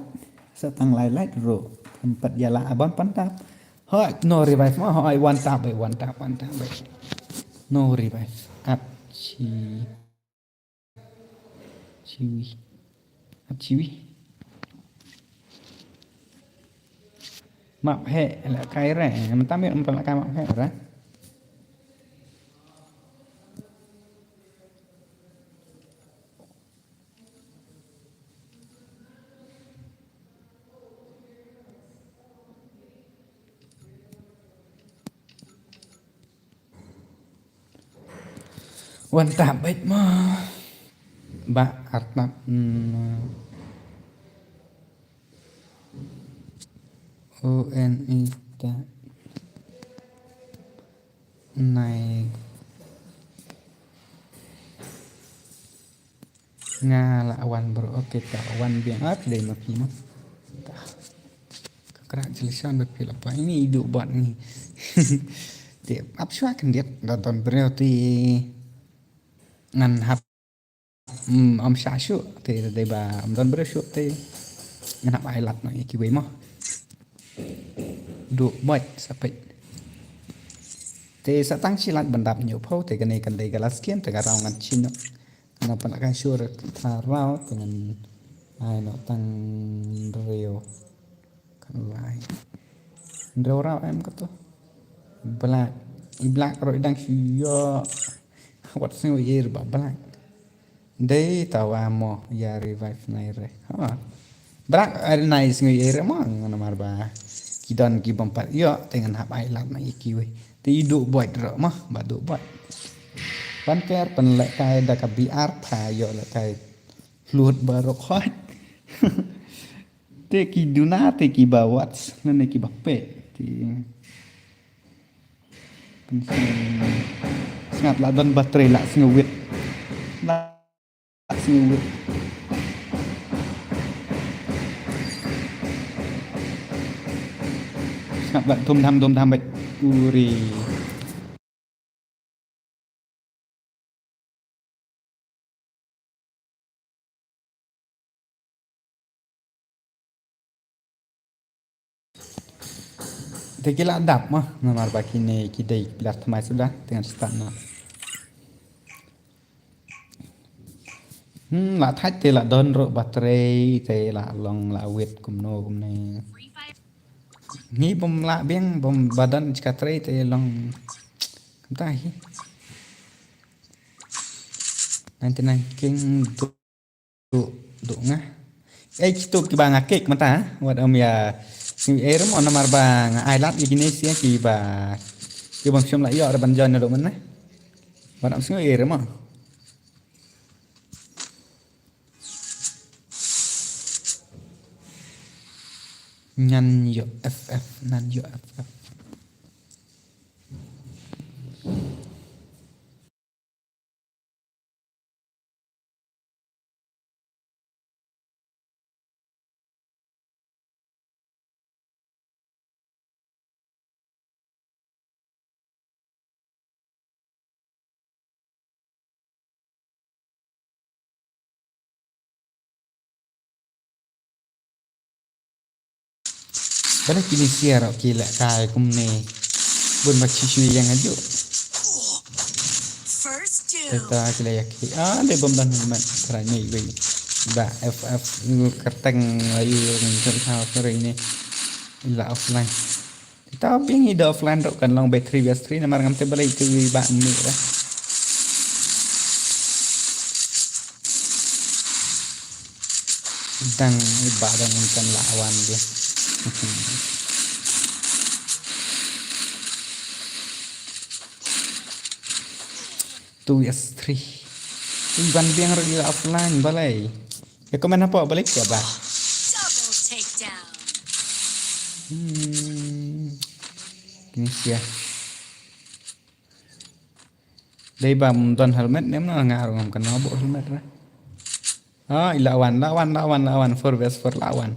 Sa tang lai lak ro. Empat ya la aban pantap. Hoi, no revive ma. Hoi, one tap, eh, one tap, one tap, eh. No revive. Ap si. Chiwi. Ap chiwi. Map he la kai re. Mata mi umpan la kai map he re. Wan tap bait mo. Ba artap. Hmm. O N E ta. Nai. Nga la wan bro, okay ta wan biang at dei ma phi mo. Ta. Ka Congratulations ba phi la poi. Ini i duh bot ni. Te ap shuwa khyndiat da don briew te ngan hap, mm, ym shah shuh te dei ba ym don briew shuh te ngan hap ai lad noh ïa kiwei mo. Duh bot sa peit. Te sa tang shi lad ban dap hynñiew phew te kane kan dei ka last game te ka round ngan shim noh. Ngan pynlehkai shuh re ka round te ngan ai noh tang hynriew. Kan lai. Hynriew round em kato. Black. I Black ruh i dang shu ïoh. Wat sngew ïa i re ba Black. Dei tawa mo ïa revive nai re. Ha. Black, eh, nai sngew ïa i re mo namar ba ki don ki bym pat ïoh te ngan hap ai lad na ïa kiwei. Te i duh bot ruh mo ba duh bot. Ban ker pynlehkai da ka B R pha ïoh lehkai lut baroh khoit. Te ki duna te kiba watch lane kiba peit. Te sngap la don battery la sngewit. La sngewit. Sngap la dum dam dum dam bad uri. Te ki la dap ma, namar ba kine ki dei ki la thymmai suda, te ngan start noh. Hmm, la thait te la don ruh battery, te la long la wit kumno kumne. Ngi bym lah biang, bym ba don jaka trei te long. Kumta hi. Ninety-nine king duh, duh, duh nga. Eh, kitu kiba nga kick mynta, ha? Wat ym ïa. Sngew ïa mo namar ba nga ai lad ïa kine sia kiba, kiba ngam shym la ïoh re ban join naduh mynne. Wat ym sngew ïa mo. Ngan ïoh F F, ngan ïoh F F. Balei kine sia ruh ki lehkai kumne. Bun ba ki shu ïeng ajuh. First doom. Teta ki la ïa ki. Ah, dei bym don helmet. Trai ne wei. Ba F F kyrteng ayu ngi thaw sore ne. La offline. Teta biang i da offline ruh kan long battery best three namar ngam tip balei tu i ba ni ra. Dang i ba dang kan la wan dia. Two vs three. Ui, ban biang ruh ila offline balei. Ya komen apa balei ya ba. Double takedown. Hmm. Kine sia. Dei ba ym don helmet ne mna nga ruh ngam kynmaw buh helmet ra. Ah, i la wan, la wan, la wan, la wan, four vs four la wan.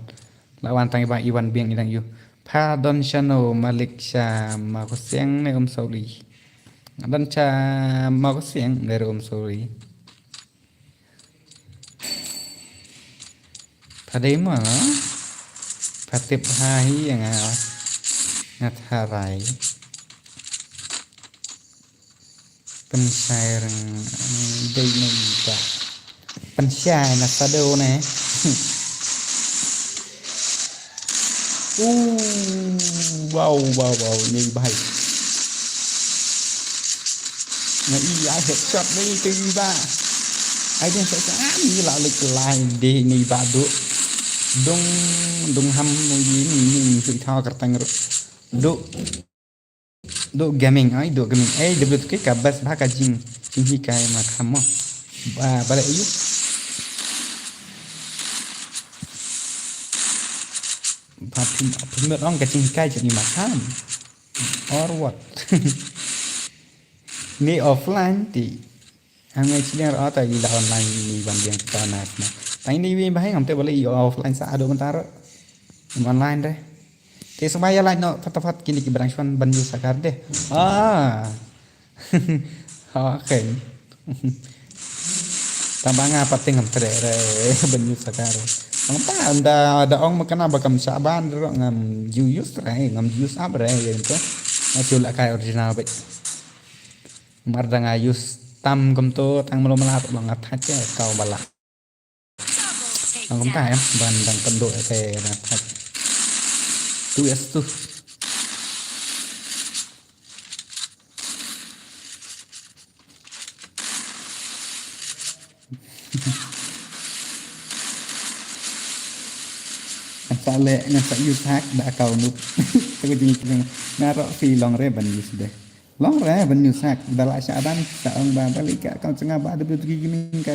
La wan tang i ba i wan biang i dang yu. Pha don shano malik sha ma ko siang ne um sauli. Nga don sha ma ko siang ne um sauli. Pha dei ma, pha tip ha hi nga, nga tharai. Pynshai rang, mm, dei na i ba. Pynshai na sado ne. Uh, wow, wow, wow, ni bai. Na i ai headshot ni tu i ba. Ai ding sa sa ni la lek lai de ni ba du. Dung, dung ham ni ni ni ni sui thaw kyrteng ru. Du. Duh gaming, ai, duh gaming. Ai, W two K ka best bha ka jing, jinghikai ma kham mo. Ba, ba la yu. Ba phim, phim ong ka jinghikai jong i ma kham. Or what? Ni offline ti. Ang ngai chiliang ro ta i la online ni ban biang ta na na. Tang ni wi ba hai ngam te ba la i offline sa ado ban ta ro. Online de. Te sngewbha ïa like noh fatafat kine kiba dang shu wan ban use hacker de. Ah. Okay. Tang ba nga pat te ngam treh re ban use hacker. Tang ba da da ong ma kane ba kam shah ban ruh ngam ju use re, ngam ju use app re ïa to. Nga shu lehkai original beit. Mar da nga use tam kumto tang mlo mlap long nga thach ïa kau ba lah. Long kumta em ban dang kynduh ïa te na thach. Tu ïa tu. Ngan sa leh, ngan sa use hack da account Noob. Te ka jingkylli nga ruh phi long re ban use de. Long re ban use hack da la shah ban sa ong ba balik ka account jong nga ba da bit ki gaming ka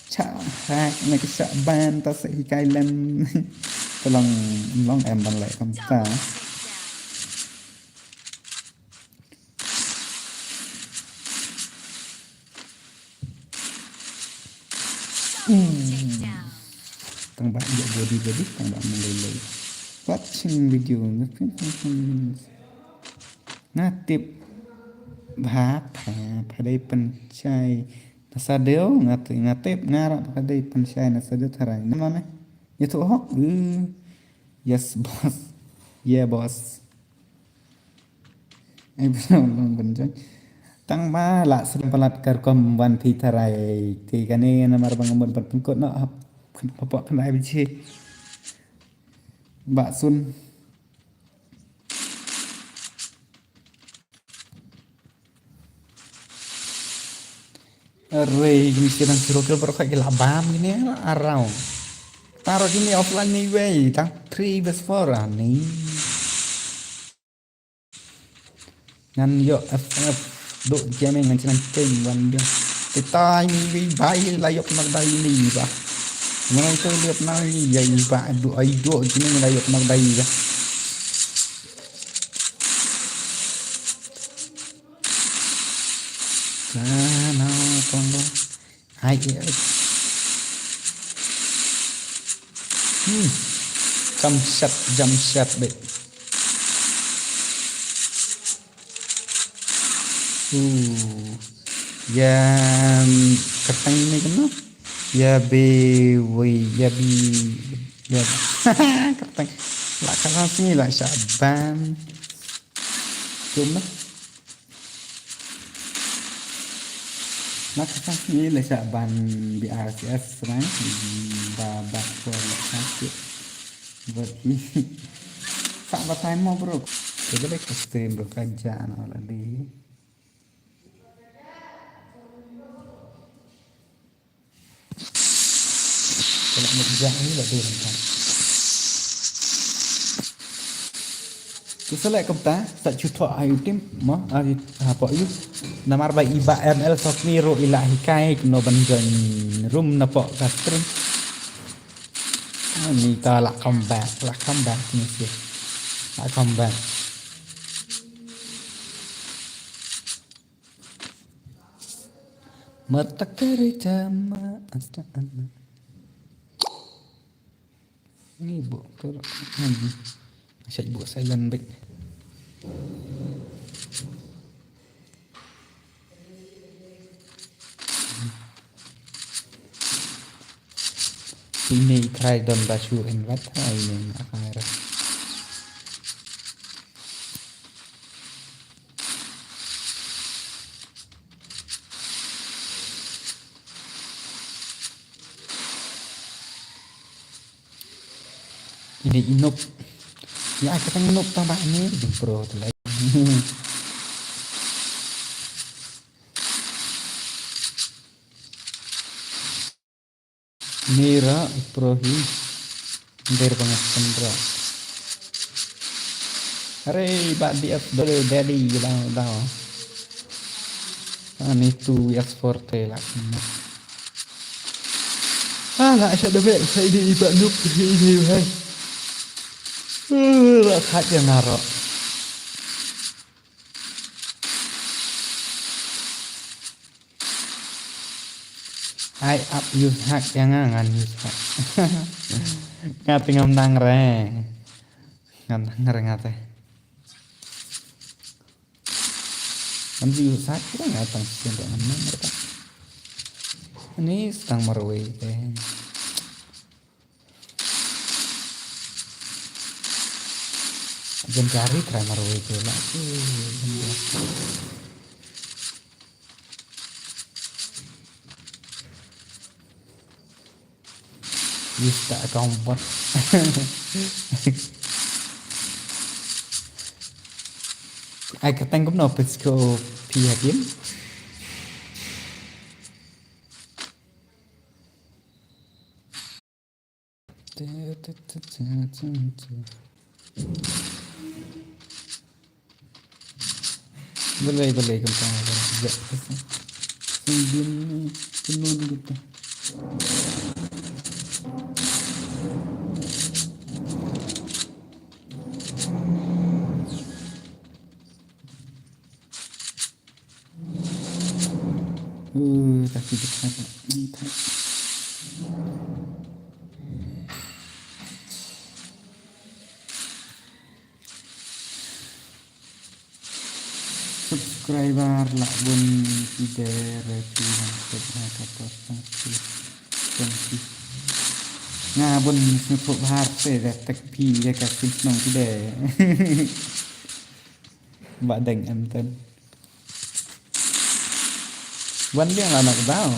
shah hack na ka shah ban ta sa hikai lem. Te long, long em ban leh kumta. Hmm. Tang ba ïa body body tang ba menglei lei. Watching video. Nga tip ba pha pha dei pynshai na sa dei nga tip nga tip nga ruh pha dei pynshai na sa dei tharai. Namar ne ïa tu hok. Yes boss. Yeah boss. Ai bro long ban join. Tang ba lah srem palat kar kom wan phi tharai te kane namar ba nga mut ban pynkut noh hap pok khyndai baje. Ba sun. Arre, kine ki dang siro kel baroh ki lah bam kine arau. Taro kine offline ni wei, tang three versus four ani. Ngan ïoh F F duk jemeng ngan chen keng wan biang. Te tai ni wei bai la ïoh nak dai ni ba. Ngan ïoh ïoh nak ni ya ba duk ai duk jemeng la ïoh nak dai ba. Sana tong dong. Hai, eh. Hmm. Jump shot, jump shot bit. Uh. Yan kyrteng ni kena. Ya be wei, ya bi, ya kyrteng. Lah kyrteng sini lah Syaban. Jom lah. Nak ka ni le sa ban B R C S rang ba ba ko la sakit. Buat ni. Tak batai mo bro. Kita dek stream bro kerja anak lagi. Kena mejak ni lah dia rentang. Tu select kumta, sa chutok ayu tim, ma, ari, ha, pok yu. Namar ba iba M L sok ni ru ila hikai, no ban join room na pok ka stream. Ah, ni ta lah come back, lah come back ni sih. Lah come back. Matakari jama asta ana. Ni bu tu. Saya bu silent back. Ini try don basu invite ha ini akan era. Ini inuk. Ya, kita inuk tambah ini. Aduh, bro, tu lagi. Mira, Iprohi. Nder banget kendra. Hare, bak D F dulu, daddy, bang, bang. Ani tu, yes, forte lah. Ah, lah, saya dah bek, saya di ibat nuk, ini, hai. Uh, lah, kat yang narok. Ai ap use hack ïa nga ngan use hack. Nga te ngam nang re. Ngan ngar nga te. Ngan ji u sat ko nga tang sien ro ngan nang ta. Ani stang marwei te. Jen cari try marwei te la. Use the account bot. Ai ka tang kumno pet ko phi hakim. Balei balei kam tang ba. Sing bin kumno ni kita. Uh, tapi dekat. Subscriber lah bun phi de re phi wan tek ha ka post tang phi. Tang phi. Nga bun sngewthuh bha te da tek phi da ka sim nong phi de. Ba deng em ten. Wan liang la nak dau.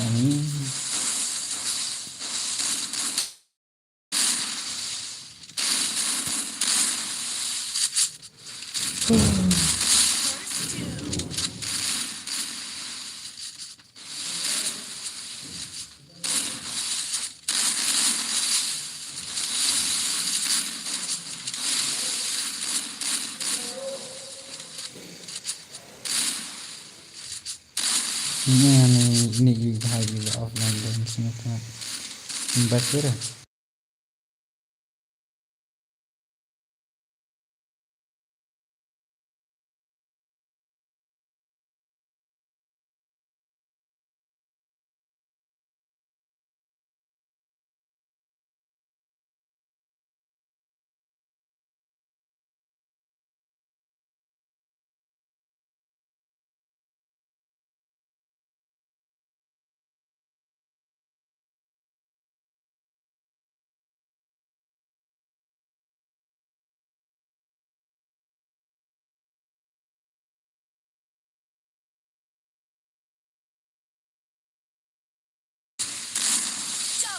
Ini yang ini juga juga offline dan semua. Baca dah.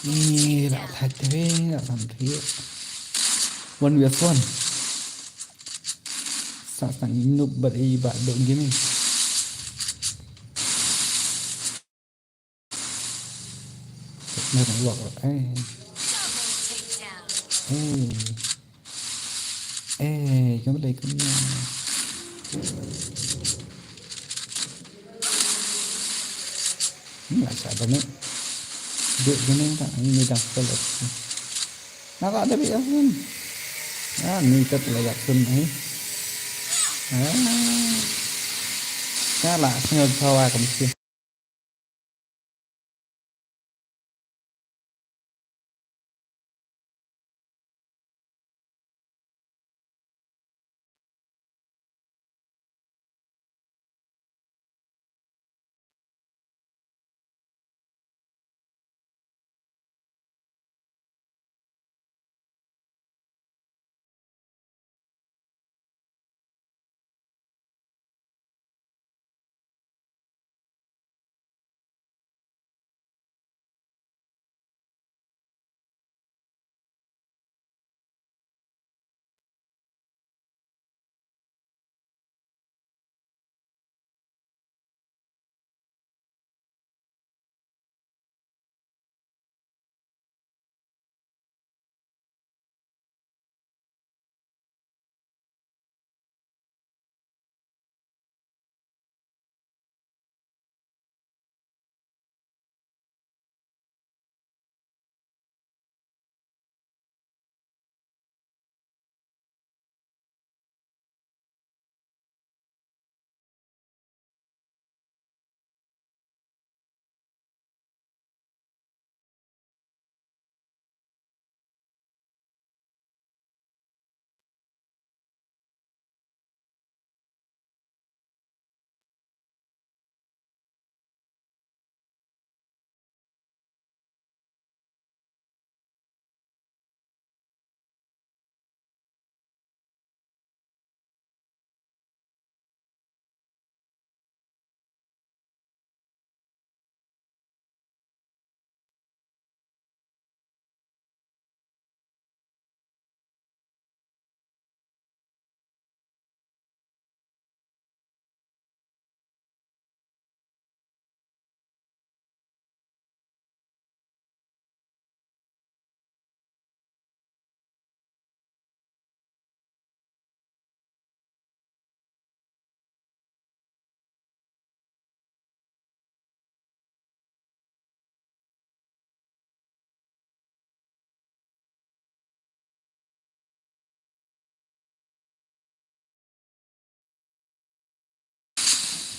Ni la thait te la thait te. One versus one. Sa sa ni noob bat i ba do game. Mer wak eh. Eh. Eh, kamu lagi kena. Ni lah siapa ni? Dek gini tak? Ini dah selesai. Nak ada biasa. Ah, ni tak layak pun eh. Ah. Salah, sengaja sawa kamu sih.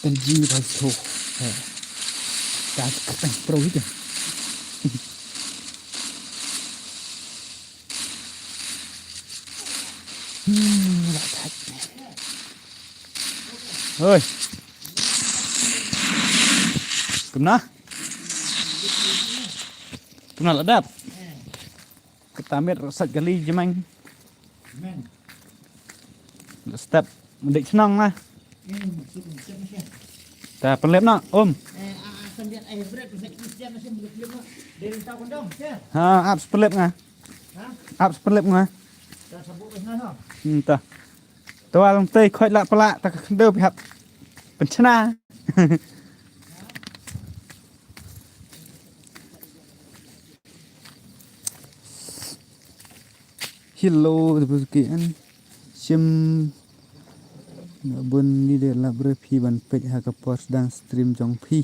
Ji ba so. Ka ka tang pro hi. Hmm, la thait. Hoi. Kumna? Kumna la dap? Kata miet rosat kali jemeng. Step. Dik senang lah. Ta pynlip noh, um. Ha, ap pynlip nga. Ap pynlip nga. Hmm, ta. Tual tei khoit la pala ta ka khyndew pihap. Pynchna. Hello, the bus ke an. Shim. Bun ni de la bre phi ban peit ha ka por dang stream jong phi.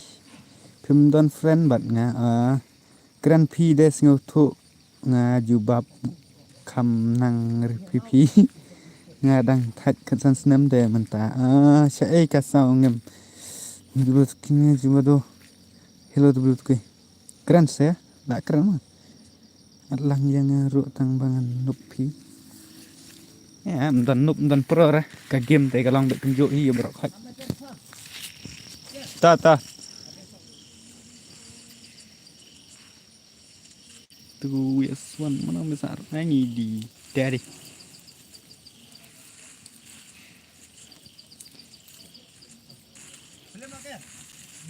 Phim don friend bad nga, ah, kren phi de sngewthuh nga jubab kham nang ri phi phi. Nga dang thait khatsan snem de mynta. Ah, sha ei ka saw ngem. Ni bus ke ni jubab do. Hello, the bus ke. Kren se, la kren ma. At lang ïa nga ruh tang ba ngan nup phi. Ym don nup, ym don pro re. Ka game te ka long bad kumjuh hi ïa bro khot. Ta, ta. Tu ïa swan mana besar ngi di dari.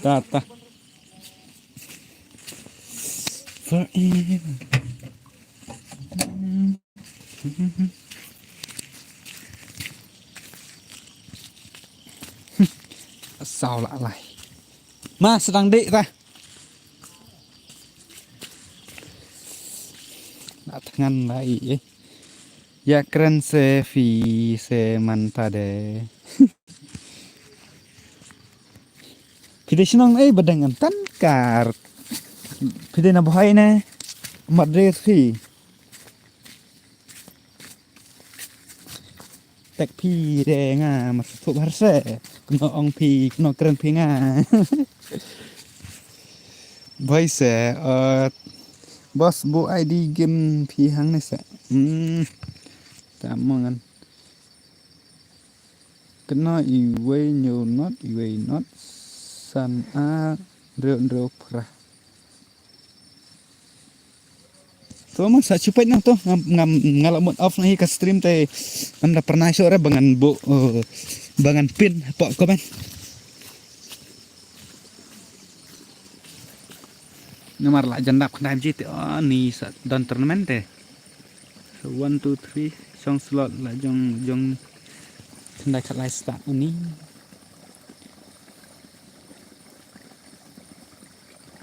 Ta, ta. Forever. Saw la lai. Ma sedang dik ta. Na thngan lai eh. Ïa kren se phi se man ta de. Phi dei shnong ei ba dang em tan kar. Phi dei na Bhoi ne. Mat dei phi. Tek phi de nga mat thup har se. Kno ong phi kno kren phi nga. Bhoi se, eh, boss bu I D game phi hang ne se. Hmm. Ta mo ngan. Kena iwei hynñiew not, iwei not, san ar, hynriew hynriew phra. To ma sa shu peit noh to, ngam, ngam, nga la mut off noh hi ka stream te, ngam da pyrnai shuh re ba ngan buh, eh, ba ngan pin hapoh comment. Namar la jan dap khyndai baje te, oh, ni sa don tournament te. So, one, two, three, shong slot la jong, jong khyndai khatlai start uni.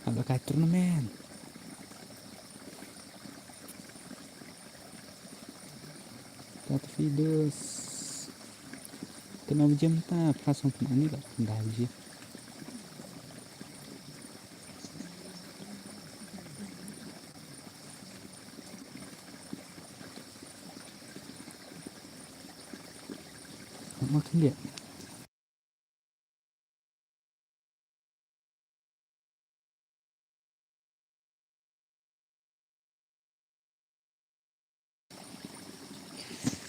Hap la kai tournament. Ta te feeders. Kena baje mynta, phra shong khyndai ni la khyndai baje. Mak khyndiat.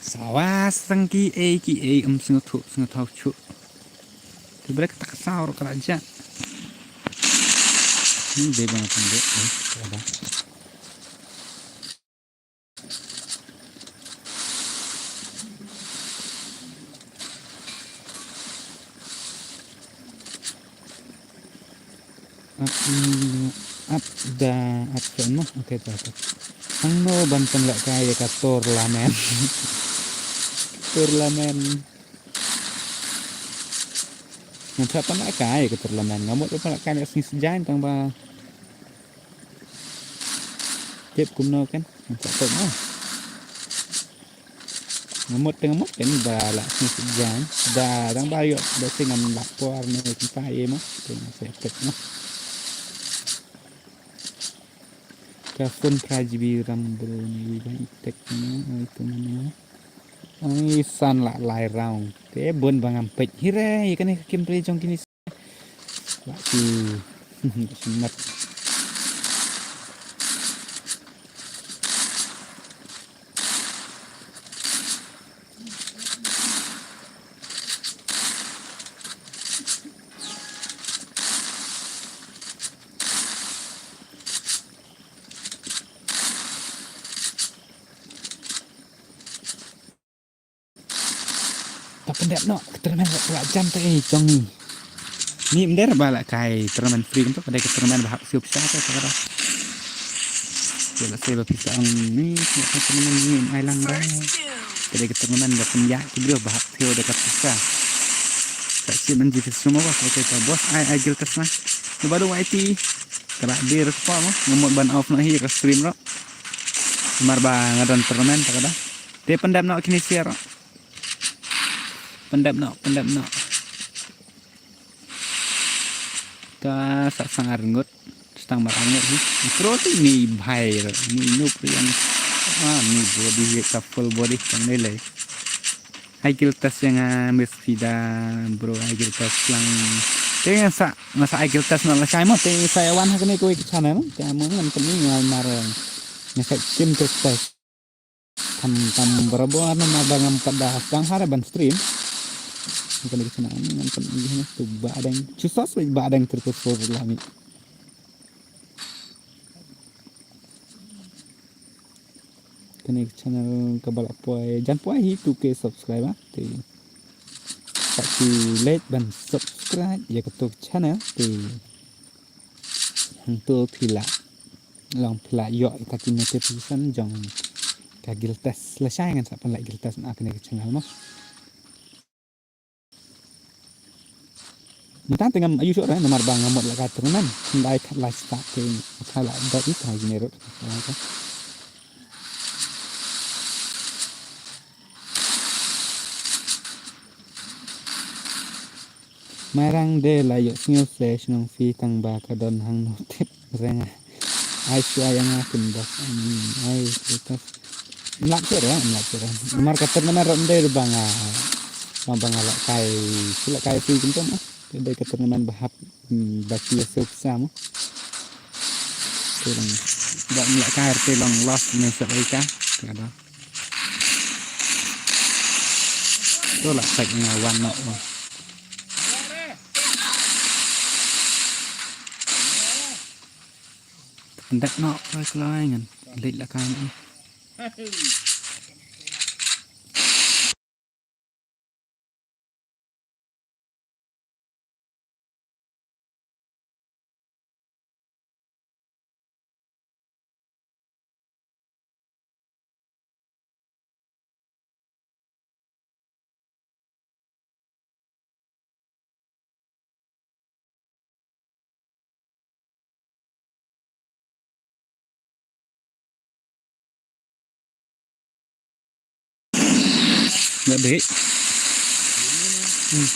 Sawa seng ki ei ki ei, em, sngewthuh sngewthaw shuh. Te brek tak saw rok raja. Ni dei bang pun dei, eh, ada. Ap, ap da, ap da noh. Okay, ta, ta. Hangno ban pynlehkai ïa ka tournament. Tournament. Ngan sa pynlehkai ïa ka tournament. Nga mut pynlehkai ïa ka sngi Saitjaiñ tang ba. Tip kumno kan. Ngan sa pynlehkai. Nga mut te nga mut kan ba la sngi Saitjaiñ. Da dang ba ïoh da sngi ngam lah por ne kumta ïa mo. Te nga sa tek mo. Ka phone phra G B RAM bro ni ba i tek mo. Ai tu mo. Ai san la lai round. Te bun ba ngam peit hi re ïa kane ka game pre jong kine. Lah ki. Ki mat. Ta pyndep noh ka tournament la jan ta ei jong ni. Ni mder ba la kai tournament free kumto, ka dei ka tournament ba hap siew pisa ta ka da. Te la siew pisa ong ni ka tournament ni mai lang rai. Ka dei ka tournament ba pynjah ki briew ba hap siew da ka pisa. Ka chim man ji ka sumo ba ka ka boss ai ai gil tas na. Ni ba do ai ti. Ka la dir ka pa mo ngamot ban off na hi ka stream ro. Mar ba nga don tournament ta ka da. Te pyndep noh kine siar. Pyndep noh, pyndep noh. Ta sa sang arngut. Stang mar arngut hi. Pro ti ni bhai ro. Ni nu pro yang. Ah, ni body ye ka full body tang ni lei. Ai gil tas yang ah, mesti da bro ai gil tas lang. Te nga sa, nga sa ai gil tas na la sai mo. Te nga sa wan ha kane ko channel. Te mo ngan kani ngal mar. Nga sa kim tas tas. Tam tam barabor na ma ba ngam pat da tang hare ban stream. Kan ki channel ngan kan ngi na tu ba dang. Chu sos ba dang triple four la ni. Kane ki channel ka ba la poi jan poi hi two K subscriber. Te sa ki like ban subscribe ya ka tu channel te. Hangto phi la long phi la ïoh ïa ka ki notification jong ka guild test. Lashai ngan sa pynlait guild test na kane ka channel mo. Mynta te ngam ayu shuh re namar ba nga mut la ka tournament. Hynda ai khat la start te khat la dot ïa ka jingïarap. Mairang de la ïohsngew se shnong phi tang ba ka don hangno tip reng. Ai shuwa ïa nga kin bok ai ai. Mlak shuwa re mlak shuwa re. Namar ka tournament rom de ba nga ba nga la kai la kai phi kin tom ah. Ka dei ka tournament ba hap ba ki ïa suk sa mo. Te long ba mlak kai te long loss ne sa ai ka. Ka da. To la sek nga wan nok mo. Ndak nok kloi kloi ngan leit la kan. Dah dek. Hmm.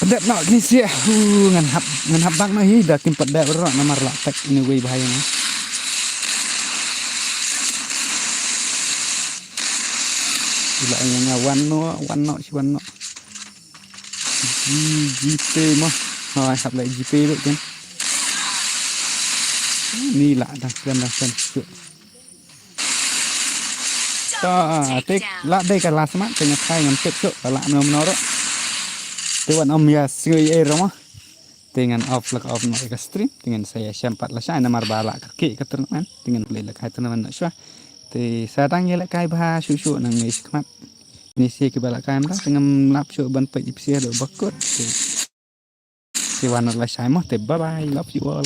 Pedap nak ni sia. Hu ngan hap ngan hap bang na hi dah kim pedap ro namar la tek ni wei bahaya ni. Ila yang wan no wan no si wan no. G P mo. Hai hap lai G P lut kan. Ni la dah kan dah kan. Ta te la dei ka last match te nga khai ngam tip suk ka la mno mno ro. Te wan om ïa sngui ei ro mo. Te ngan off la ka off no ka stream te ngan sa ïa shem pat la shai namar ba la ka ki ka tournament te ngan play la ka tournament na shwa. Te sa dang ïa la kai ba shu shu nang ngi shikmat. Ni si ki ba la kai mra te ngam lap shu ban pek ipsi do bakut. Te te wan la shai mo te bye bye love you all.